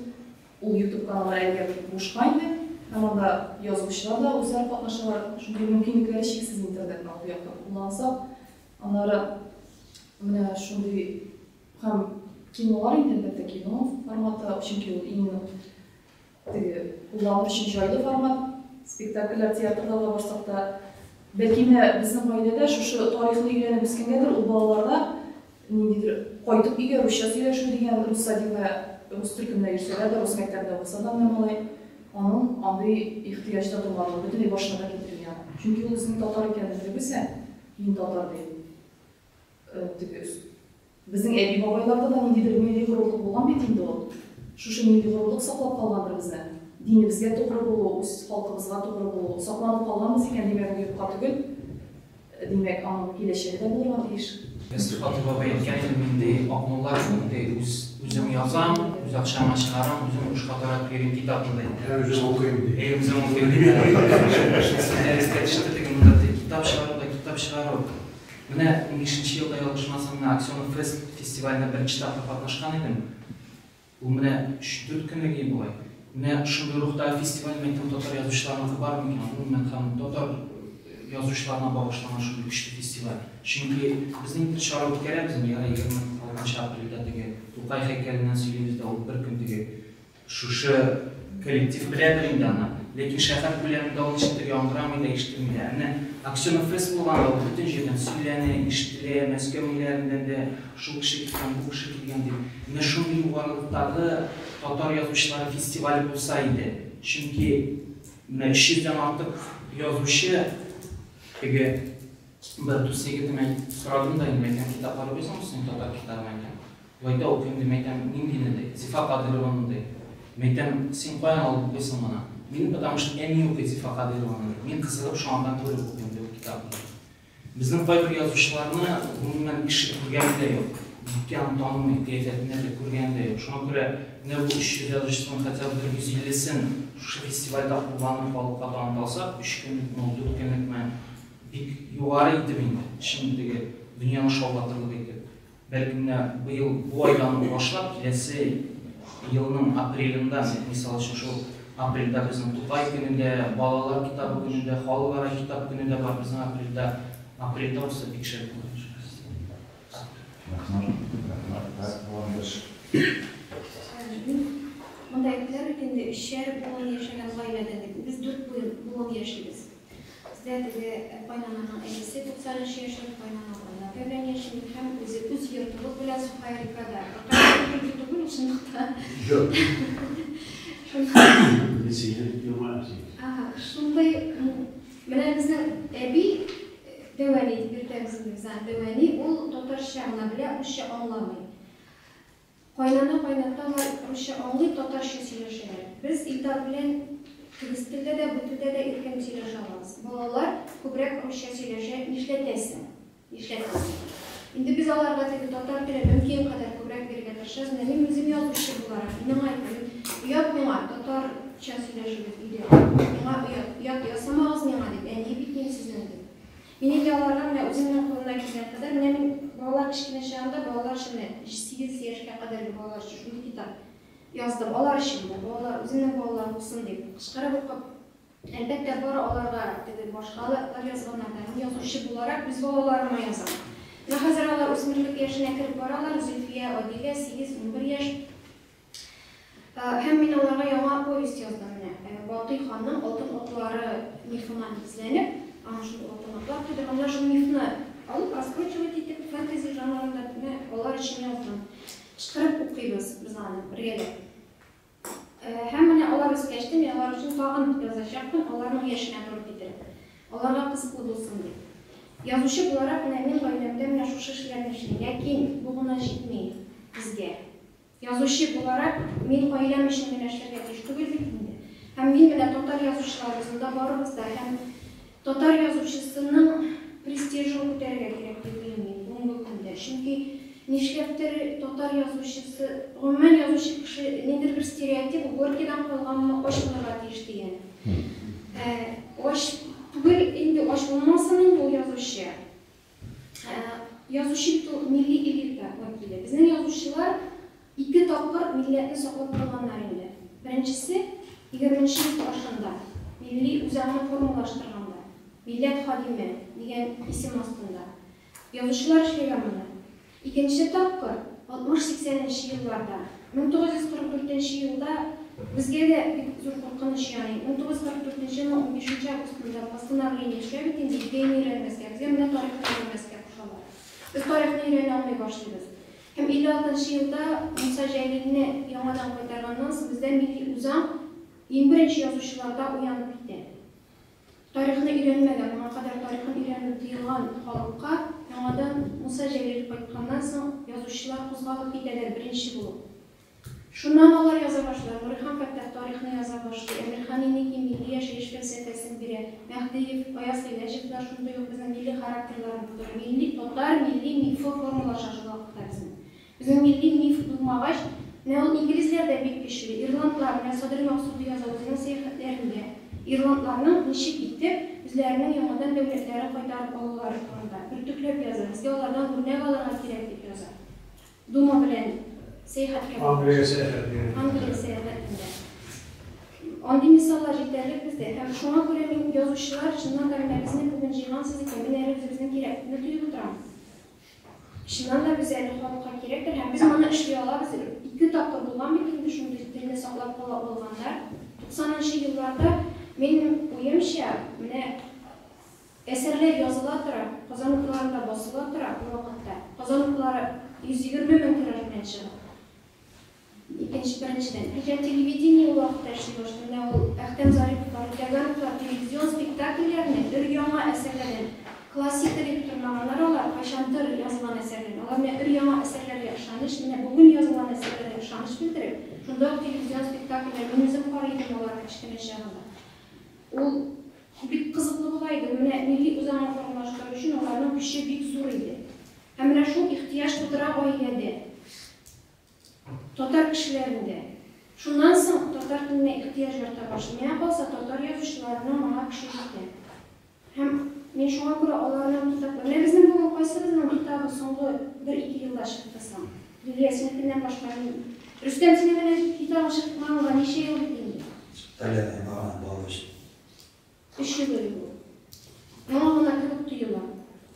Ул ютуб каналы әлегә бушка инде. Һәм анда язучылар да үзләре катнашалар. Шундый мөмкинлекләре чиксез интернетның ул яктан куллансак. Аннары менә шундый һәм кинолар инде, әлбәттә, кино форматы, чөнки ул иң нык. Теге куллану өчен җайлы формат. Спектакльләр театрда да барсак та, бәлки менә безнең гаиләдә шушы тарихны өйрәнеп үскәнгәдер, ул балаларда ниндидер кайтып өйгә русча сөйләшү дигән, рус садигына, рус төркеменә йөрсәләр дә, рус мәктәбендә укыса да менә малай, аның андый ихтыяҗ да тумады, ул бөтенләй башына да китерми аны. Чөнки ул үзенең татар икәнен белеп үсә, мин татар дип. Теге безнең әби-бабайларда да ниндидер милли горурлык булган бит инде ул. Шушы милли горурлык саклап калгандыр безне. Динебезгә тугры булу, үз халкыбызга тугры булу. Сакланып калганбыз икән, димәк, ул юкка түгел. Димәк, аның киләчәге дә булырга тиеш. Хатыйп абый әйткән иде, мин ди, Акмулла ди, үз үзем язам, үз акчама чыгарам, үзем бушка таратып йөрим китапны ди. Ә үзем укыйм ди. Әй, үзем укыйм ди. Шунысы менә искә төште, теге монда китап чыгару да китап чыгару. Менә унбишенче елда, ялгышмасам, менә Аксенов фест фестиваленә беренче тапкыр катнашкан идем. Ул менә өч-дүрт көнлек иде бугай. Менә шундый рухтагы фестиваль, мин әйтәм, татар язучыларыныкы бар микән? Гомумән, һәм татар язучыларына багышланган шундый көчле фестиваль. Чөнки без ниндидер чара үткәрәбез инде, ярый, 26 апрельдә теге Тукай һәйкәленнән сөйлибез дә, ул бер көн теге Шушы коллектив беләдер инде аны. Ләкин шәһәр күләмендә ул ничектер яңгырамый да, ишетелми дә. Ә менә Аксенов фест булганда ул бөтен җирдән сөйләнә, ишетелә, Мәскәү миләреннән дә шул кеше килгән, бу кеше килгән дип. Менә шундый югарылыктагы татар язучылары фестивале булса иде. Чөнки менә 300 дән артык язучы теге бер дус егетемә сорадым да инде, әйтәм, китаплар укыйсыңмы син, татар китабын әйтәм. Болай да укыйм, ди, мәйтәм, ниндине, ди, Зифа Кадыйрованы, ди. Мәйтәм, син каян алып укыйсың моны? Мин, потому что әни укый Зифа Кадыйрованы, ди. Мин кызыгып шуңардан күреп укыйм, ди, ул китапны, ди. Безнең кайбер язучыларны, гомумән, кеше күргәне дә юк. Биккә аны танымый, кыяфәтенә дә, күргәне дә юк. Шуңа күрә менә бу 300 язучысының хотя бы бер 150сен шушы фестивальдә кулланып, халыкка таныта алсак, өч көнлекме ул, дүрт көнлекме, бик югары итеп инде, чын теге дөньяны шаулатырлык итеп. Бәлки менә быел бу айдан ук башлап, киләсе елның апрелендә, мисал өчен, шул апрельдә безнең Тукай көне дә, балалар китабы көне дә, халыкара китап көне дә бар безнең апрельдә. Апрельдә булса бик шәп булыр иде. Рәхмәт, рәхмәт. Ә, Ландыш. Мин монда әйттеләр бит инде, өчәр буын яшәгән гаиләдә дип. Без дүрт буын яшибез. Бездә теге кайнананың әнисе 93 яшьлек, кайнанам кайната белән яши һәм үзе үз йортыбыз белән Сухая рекада. Беркайда да көлке түгел ул чынлыкта. Юк. Шунда. Син елмаясың. Ага, шундый менә безнең әби дәү әни дип йөртәбез инде без аны, дәү әни, ул татарча гына белә, русча аңламый. Кайнана, кайната алар русча аңлый, татарча сөйләшәләр. Без Илдар белән тигез телдә дә, бу телдә дә иркен сөйләшә алабыз. Балалар күбрәк русча сөйләшә, нишләтәсең? Нишләтәсең? Инде без аларга теге татар телен мөмкин кадәр күбрәк бирергә тырышабыз. Менә мин үзем язучы буларак, миңа әйтәм, оят миңа татарча сөйләшегез өйдә. Миңа оят, оят ясамагыз миңа дип, әни бит мин сезнең дип. Мин инде аларга менә үземнең кулымнан килгән кадәр, менә мин балалар кечкенә чагында балалар өчен менә 8 яшькә кадәрге балалар өчен шундый китап яздым. Алар өчен бу, балалар, үземнең балалар укысын дип. Кычкырып укып, әлбәттә, бары аларга теге башкалар язганнардан, мин язучы буларак үз балаларыма язам. Менә хәзер алар үсмерлек яшенә кереп баралар, Зөлфия, Адилә, 8, 11 яшь. Һәм мин аларга яңа повесть яздым менә. Батый ханның алтын атлары мифына нигезләнеп, аның шундый алтын атлар тудырган. Менә шул мифны алып, раскручивать итеп, фэнтези жанрында менә алар өчен яздым. Кычкырып укыйбыз без аны бергәләп. Һәм менә алар үскәч тә, мин алар өчен тагын язачакмын, аларның яшенә туры китереп. Аларга кызыклы булсын дип. Язучы буларак, менә мин гаиләмдә менә шушы эшләрне эшлим. Ләкин бу гына җитми безгә. Язучы буларак, мин гаиләм өчен генә эшләргә тиеш түгел бит инде. Һәм мин менә татар язучыларыбызны да барыбыз да һәм татар язучысының престижын күтәрергә кирәк дип уйлыйм мин бүгенге көндә. Чөнки нишләптер татар язучысы, гомумән язучы кеше ниндидер бер стереотип, Горькийдан калганмы, ач булырга тиеш дигән. Ә, ач түгел инде, ач булмасын инде ул язучы. Язучы бит ул милли элита вәкиле. Безнең язучылар ике тапкыр милләтне саклап калганнар инде. Беренчесе, егерменче йөз башында, милли үзаңны формалаштырганда, милләт хадиме дигән исем астында язучылар эшләгән моны. Икенче тапкыр, 60-80 нче елларда, 1944 1944 елда безгә дә бик зур куркыныч яный. 1944 елның 15 августында постановление төшә бит инде, идеяне өйрәнмәскә, безгә менә тарихны өйрәнмәскә кушалар. Без тарихны өйрәнә алмый башлыйбыз. Һәм 56 елда Муса Җәлилне яңадан кайтарганнан соң бездә милли үзаң иң беренче язучыларда уянып китә. Тарихны өйрәнмәгән, моңа кадәр тарихын өйрәнү тыелган халыкка яңадан Муса Җәлил кайтканнан соң язучылар кузгалып китәләр беренче булып. Шуннан алар яза башлыйлар. Нурихан Фәттах тарихны яза башлый, Әмирхан Еники милли яшәеш фәлсәфәсен бирә, Мәһдиев, Аяз Гыйләҗевлар шундый ук безнең милли характерларны тудыра. Милли, татар милли мифы формалаша шул вакытта безнең. Безнең милли миф булмагач, менә ул инглизләр дә бик көчле, ирландлар, менә Садри Максуди яза үзенең сәяхәтләрендә, ирландларның ничек итеп үзләренең яңадан дәүләтләрен кайтарып алулары турында бөртекләп яза, безгә алардан үрнәк алырга кирәк дип яза. Дума белән сәяхәткә баргач. Англиягә сәяхәт. Англия сәяхәтендә. Андый мисаллар җитәрлек бездә. Һәм шуңа күрә мин язучылар, чыннан да менә безне бүген җыйгансыз икән, мин әле үзебезнең кирәкне тоеп утырам. Чыннан да без әле халыкка кирәктер һәм без моны эшли алабыз. Ике тапкыр булган бит инде шундый телне саклап кала алганнар. 90 нчы елларда, минем уемча, менә әсәрләр языла тора, Казан утларында басыла тора ул вакытта. Казан утлары 120 мең тираж белән чыга. Икенче, беренчедән. Икенчедән, телевидение ул вакытта эшли башлый. Менә ул Әхтәм Зариповлар, Үтәгәновлар телевизион спектакльләрне өр-яңа әсәрләрдән, классика дип тормаганнар алар, кайчандыр язылган әсәрләрне. Алар менә өр-яңа әсәрләргә ышаныч, менә бүген язылган әсәрләргә ышаныч белдереп, шунда ук телевизион спектакльләр, мин үзем карый идем аларны кечкенә чагында. Ул бик кызыклы була иде. Менә милли үзаңны формалаштыру өчен аларның көче бик зур иде. Һәм менә шул ихтыяҗ тудыра гаиләдә. Татар кешеләрендә. Шуннан соң татар теленә ихтыяҗ арта башлый. Миңа калса, татар язучыларының моңа көче җитә. Һәм мин шуңа күрә аларның китаплары. Менә безнең бүген кайсыбызның китабы соңгы бер-ике елда чыкты соң? Лилия, синекеннән башка мин. Рөстәм, синең менә китабың чыкмаганга ничә ел бит инде? Чыкты әле, яңа гына балалар өчен. Өч ел элек ул. Яңа гына кебек тоела.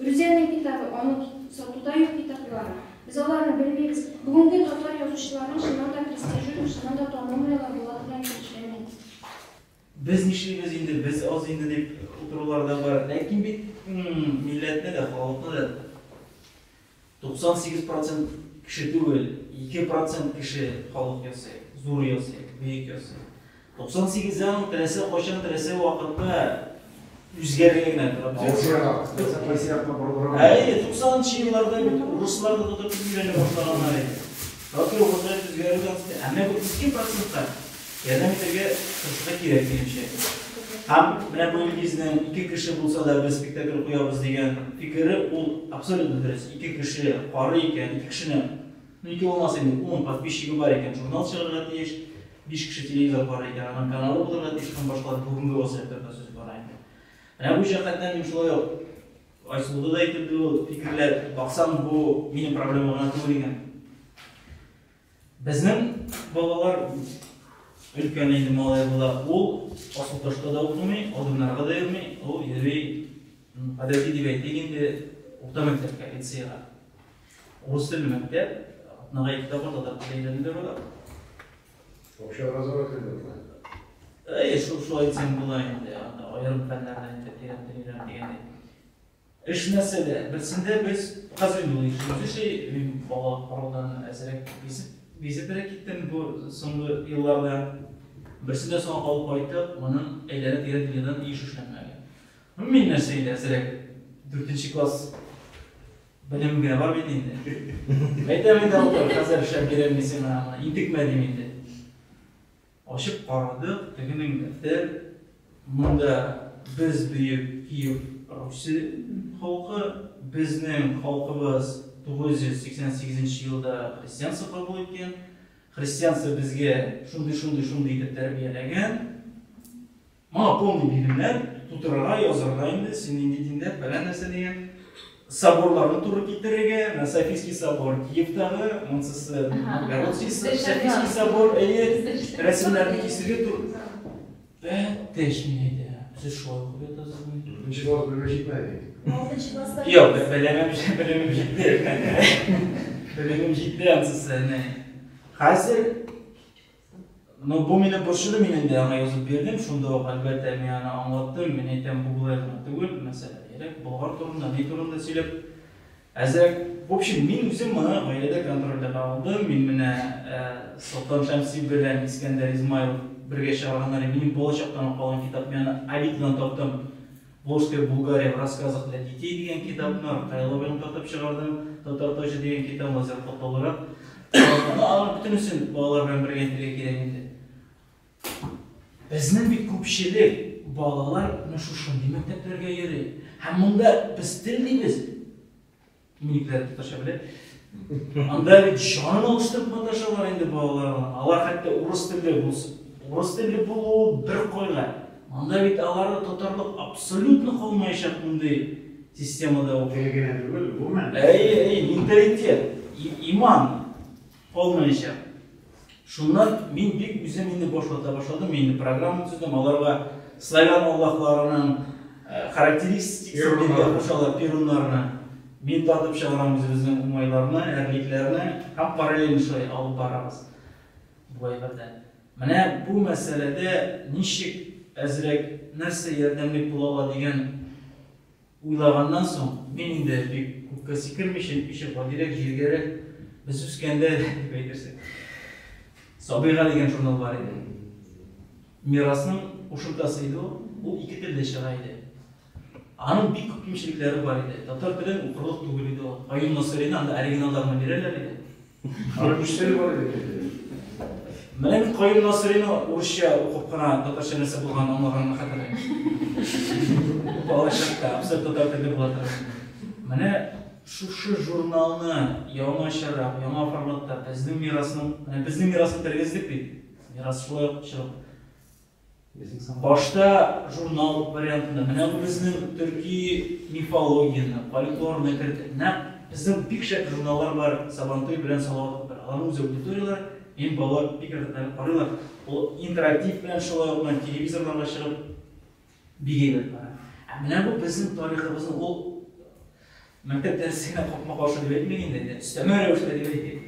Рүзәлнең китабы, аның сатуда юк китаплары. Без аларны белмибез. Бүгенге татар язучыларының чыннан да престижы юк, чыннан да танылмыйлар, Булат белән килешәм мин. Без нишлибез инде, без аз инде дип утырулар да бар. Ләкин бит милләтне дә, халыкны да 98 процент кеше түгел, 2 процент кеше халык ясый, зур ясый, бөек ясый. 98 аның теләсә кайчан, теләсә вакытта үзгәрергә генә тора. Теләсә кайсы якка борылырга. Әйе, 90 нчы елларда бит урыслар да татар телен өйрәнә башлаганнар иде. Татар вазгыять үзгәрүдән соң, ә менә бу 2 процентка Ярдәм итәргә тырышырга кирәк, минемчә. Һәм менә бу Илгизнең ике кеше булса да без спектакль куябыз дигән фикере ул абсолютно дөрес. Ике кеше карый икән, ике кешенең, ну ике булмас инде, ун подписчигы бар икән, журнал чыгарырга тиеш, биш кеше телевизор карый икән, аның каналы булырга тиеш һәм башкалар. Бүгенге вазгыятьтә сүз бара инде. Менә бу җәһәттән мин шулай ук Айсылуда да әйтелде ул фикерләр. Баксаң, бу минем проблема гына түгел икән. Безнең балалар өлкән инде малай була, ул Асылташта да укымый, Адымнарга да йөрми, ул йөри, гадәти дип әйтик инде, урта мәктәпкә, лицейга. Урыс телле мәктәп, атнага ике тапкыр татар теле өйрәнәләр алар. Общеобразовательный була. Әйе, шул шулай дисәң була инде, анда аерым фәннәрне инде тирәнтен өйрәнү дигәндәй. Эш нәрсәдә? Берсендә без, хәзер инде ул эш үзе эшли, мин бала караудан әзрәк бизеп, бизебрәк киттем бу соңгы елларда. Берсендә соңга калып кайттык, моның әйләнә-тирә дөньядан еш эшләнмәгән. Ну, мин нәрсә инде, әзрәк дүртенче класс белемем генә бар бит инде. Әйтәм инде, утыр, хәзер эшләп бирәм мин сиңа, интекмә дим инде. Ачып карадык, тегенең дәфтәр, монда без бөек Киев Русе халкы, безнең халкыбыз 988 нче елда христианство кабул иткән, христианство безгә шундый-шундый-шундый итеп тәрбияләгән. Моңа полный биремнәр тутырырга, язырга инде, син нинди диндә, фәлән нәрсә дигән. Соборларны туры китерергә, менә Софийский собор Киевтагы, монсысы Новгородский Софийский собор, әйе, рәсемнәрне кисергә туры. Бәттәш, мин әйтәм, сез шулай укып ятасызмы? Дүртенче класс белеме җитмәде. Алтынчы класста. Юк, белемем, белемем җитте. Белемем җитте, ансысы, әнә. Хәзер. Но бу мине борчыды, мин инде аңа язып бирдем, шунда ук, әлбәттә, мин аны аңлаттым, мин әйтәм, бу болай гына түгел, мәсьәлә ерак, Болгар турында, ни турында сөйләп, әзрәк, в общем, мин үзем моны гаиләдә контрольдә алдым, мин менә Солтан Шәмси белән Искәндәр Измайлов бергә чыгарганнар, минем балачактан ук калган китап, мин аны Авитодан таптым, Волжская Булгария в рассказах для детей дигән китапны Ркаил абыйның тартып чыгардым, Татар таҗы дигән китабын әзрәк катлаулырак. Аны алар бөтенесен балалар белән бергә әйтергә кирәк инде. Безнең бит күпчелек балалар менә шушындый мәктәпләргә йөри. Һәм монда без тел дибез. Минекләр татарча белә. Анда бит җанын алыштырып маташалар инде балаларны. Алар хәтта урыс телле булсын. Урыс телле булуы бер кайга. Анда бит аларда татарлык абсолютно калмаячак мондый системада уку. Теле генә түгел, гомумән. Әйе, әйе, менталитет, иман калмаячак. Шуннан мин бик үзем инде баш вата башладым, мин инде программа төзедем, аларга славян аллаһларының характеристикасын бирергә кушалар, перуннарны. Мин тартып чыгарам үзебезнең умайларны, әрлекләрне һәм параллельно шулай алып барабыз бу әйбердә. Менә бу мәсьәләдә ничек әзрәк нәрсә ярдәмлек була ала дигән Уйлаганнан соң, мин инде бик күпкә сикермичә, нитмичә, гадирәк, җиргәрәк, без үскәндә, дип әйтерсең, Сабыйга дигән журнал бар иде. Мирасның кушымтасы иде ул, ул ике телдә чыга иде. Аның бик күп кимчелекләре бар иде. Татар телен укырлык түгел иде ул. Каюм Насыйрины анда оригиналларына бирәләр иде. Аның өч теле бар иде бит. Менә мин Каюм Насыйрины урысча укып кына татарча нәрсә булганын аңлаганымны хәтерлим. Балачакта абсолют татар телле була торып. Менә шушы журналны яңачарак, яңа форматта безнең мирасның, менә безнең мирасны тергездек бит. Мирас шулай ук чыгып Башта журнал вариантында, менә бу безнең төрки мифологияне, фольклорны кертеп, нәкъ безнең бик шәп журналлар бар, Сабантуй белән Салават күпере. Аларның үз аудиторияләре, минем балалар бик рәхәтләнеп карыйлар. Ул интерактив белән шулай ук менә телевизорларга чыгып бик әйбәт бара. Ә менә бу безнең тарихыбызның ул Мәктәп дәресенә капма-каршы дип әйтмик инде, өстәмә рәвештә дип әйтик.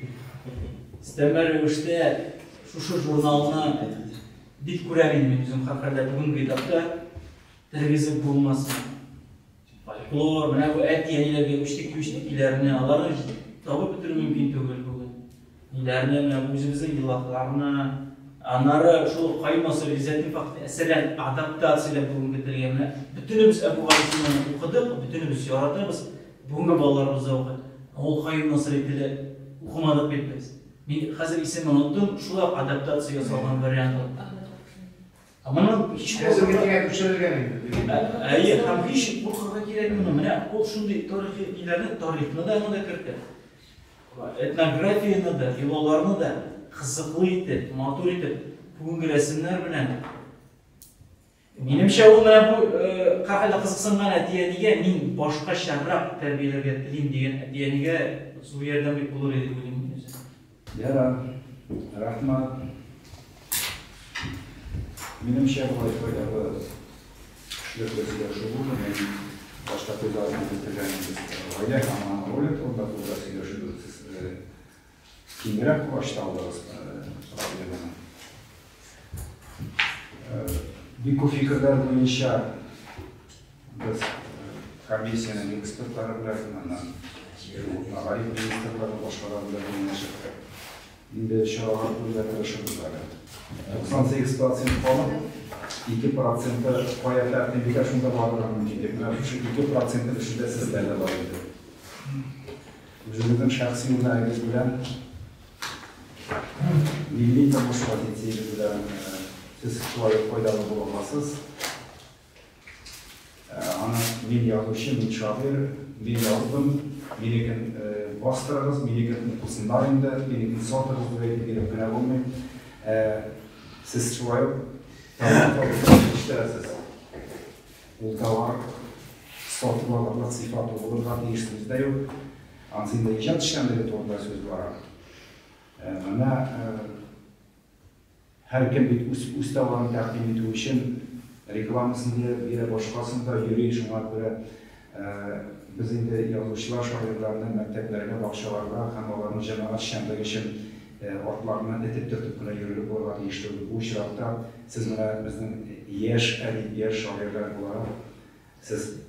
Өстәмә рәвештә шушы журналны бик күрәм инде мин үзем һәрхәлдә бүгенге этапта тергезеп булмасын. Фольклор, менә бу әти-әниләргә үчтек-үчтекиләрне, аларны табып бетерү мөмкин түгел бүген. Ниләрне, менә бу үзебезнең елакларны, аннары шул Каюм Насыйри, Гыйззәтдин Фәхри әсәрләрен адаптацияләп бүгенге телгә. Менә бөтенебез Әбүгалисинаны укыдык, бөтенебез яратабыз, бүгенге балаларыбыз да укый. Ул Каюм Насыйри теле укымадык бит без. Мин хәзер исемен оныттым, шулай ук адаптация ясалган вариант ул. Ә моны һич Хәзерге телгә күчерелгән инде. Әйе, һәм һич куркырга кирәкми моны. Менә ул шундый тарихи ниләрне, тарихны да монда кертә. Этнографияне дә, йолаларны да кызыклы итеп, матур итеп, бүгенге рәсемнәр белән. Минемчә, ул менә бу һәрхәлдә кызыксынган әти-әнигә, мин башкачарак тәрбияләргә телим дигән әти-әнигә зур ярдәмлек булыр иде дип уйлыйм мин үзем. Ярар, рәхмәт. Минемчә, болай файдалы Эшлекле сөйләшү булды. Мин башта күз алдына китергән без гаилә һәм аның роле турында күбрәк сөйләшү сез киңрәк колач алдыгыз проблеманы. Бик күп фикерләр буенча без комиссиянең экспертлары белән, аннан мәгариф министрлыгы, башкалар белән киңәшеп Инде чаралар күрергә тырышырбыз әле. 98 процент халык, 2 проценты кая тәкъдим итә, шунда барырга мөмкин дип. Менә шушы 2 процентның эчендә сезләр дә бар инде. Үзегезнең шәхси үрнәгегез белән, милли тормыш позициягез белән сез шулай ук файдалы була аласыз. Аны мин язучы, мин шагыйрь, мин яздым, минекен бастырыгыз, минекен укысыннар инде, минекен сатыгыз дип әйтеп биреп кенә булмый. Сез шулай ук товар табып җитештерәсез. Ул товар сатып алырлык сыйфатлы булырга тиеш, сүз дә юк. Анысы инде иҗат эшчәнлеге турында сүз бара. Менә Һәркем бит үз үз товарын тәкъдим итү өчен рекламасын да бирә, башкасын да йөри, шуңа күрә без инде язучылар, шагыйрьләрне мәктәпләргә, бакчаларга һәм аларның җәмәгать эшчәнлеге өчен артларыннан этеп-төртеп кенә йөрерлек булырга тиеш. тиеш түгел. Бу очракта сез менә безнең яшь әдип, яшь шагыйрьләр буларак, сез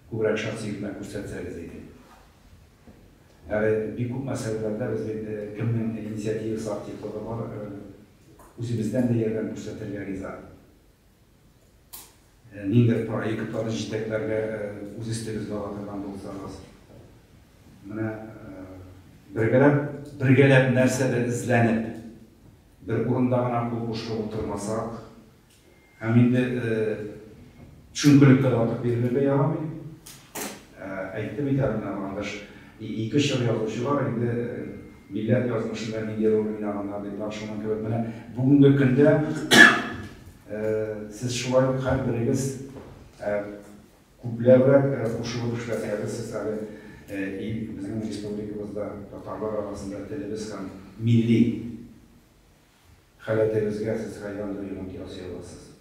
күбрәк шәхси үрнәк күрсәтсәгез иде. Әле бик күп мәсьәләләрдә без бит кемнең инициативасы, активлыгы бар, үзебездән дә ярдәм күрсәтергә риза. Ниндидер проектларны җитәкләргә үз өстегезгә ала торган булсагыз. Менә бергәләп, бергәләп нәрсәдер эзләнеп, бер урында гына кул кушырып утырмасак, һәм инде төшенкелеккә дә артык бирелергә ярамый. Әйтте бит әле менә Ландыш, ике чор язучылар инде милләт язмышында нинди роль уйнаганнар дип, нәкъ шуның кебек менә бүгенге көндә сез шулай ук һәрберегез күпләбрәк кушылып эшләсәгез, сез әле безнең республикабызда татарлар арасында телебез һәм милли халәтебезгә сез хәйран бер йогынты ясый аласыз.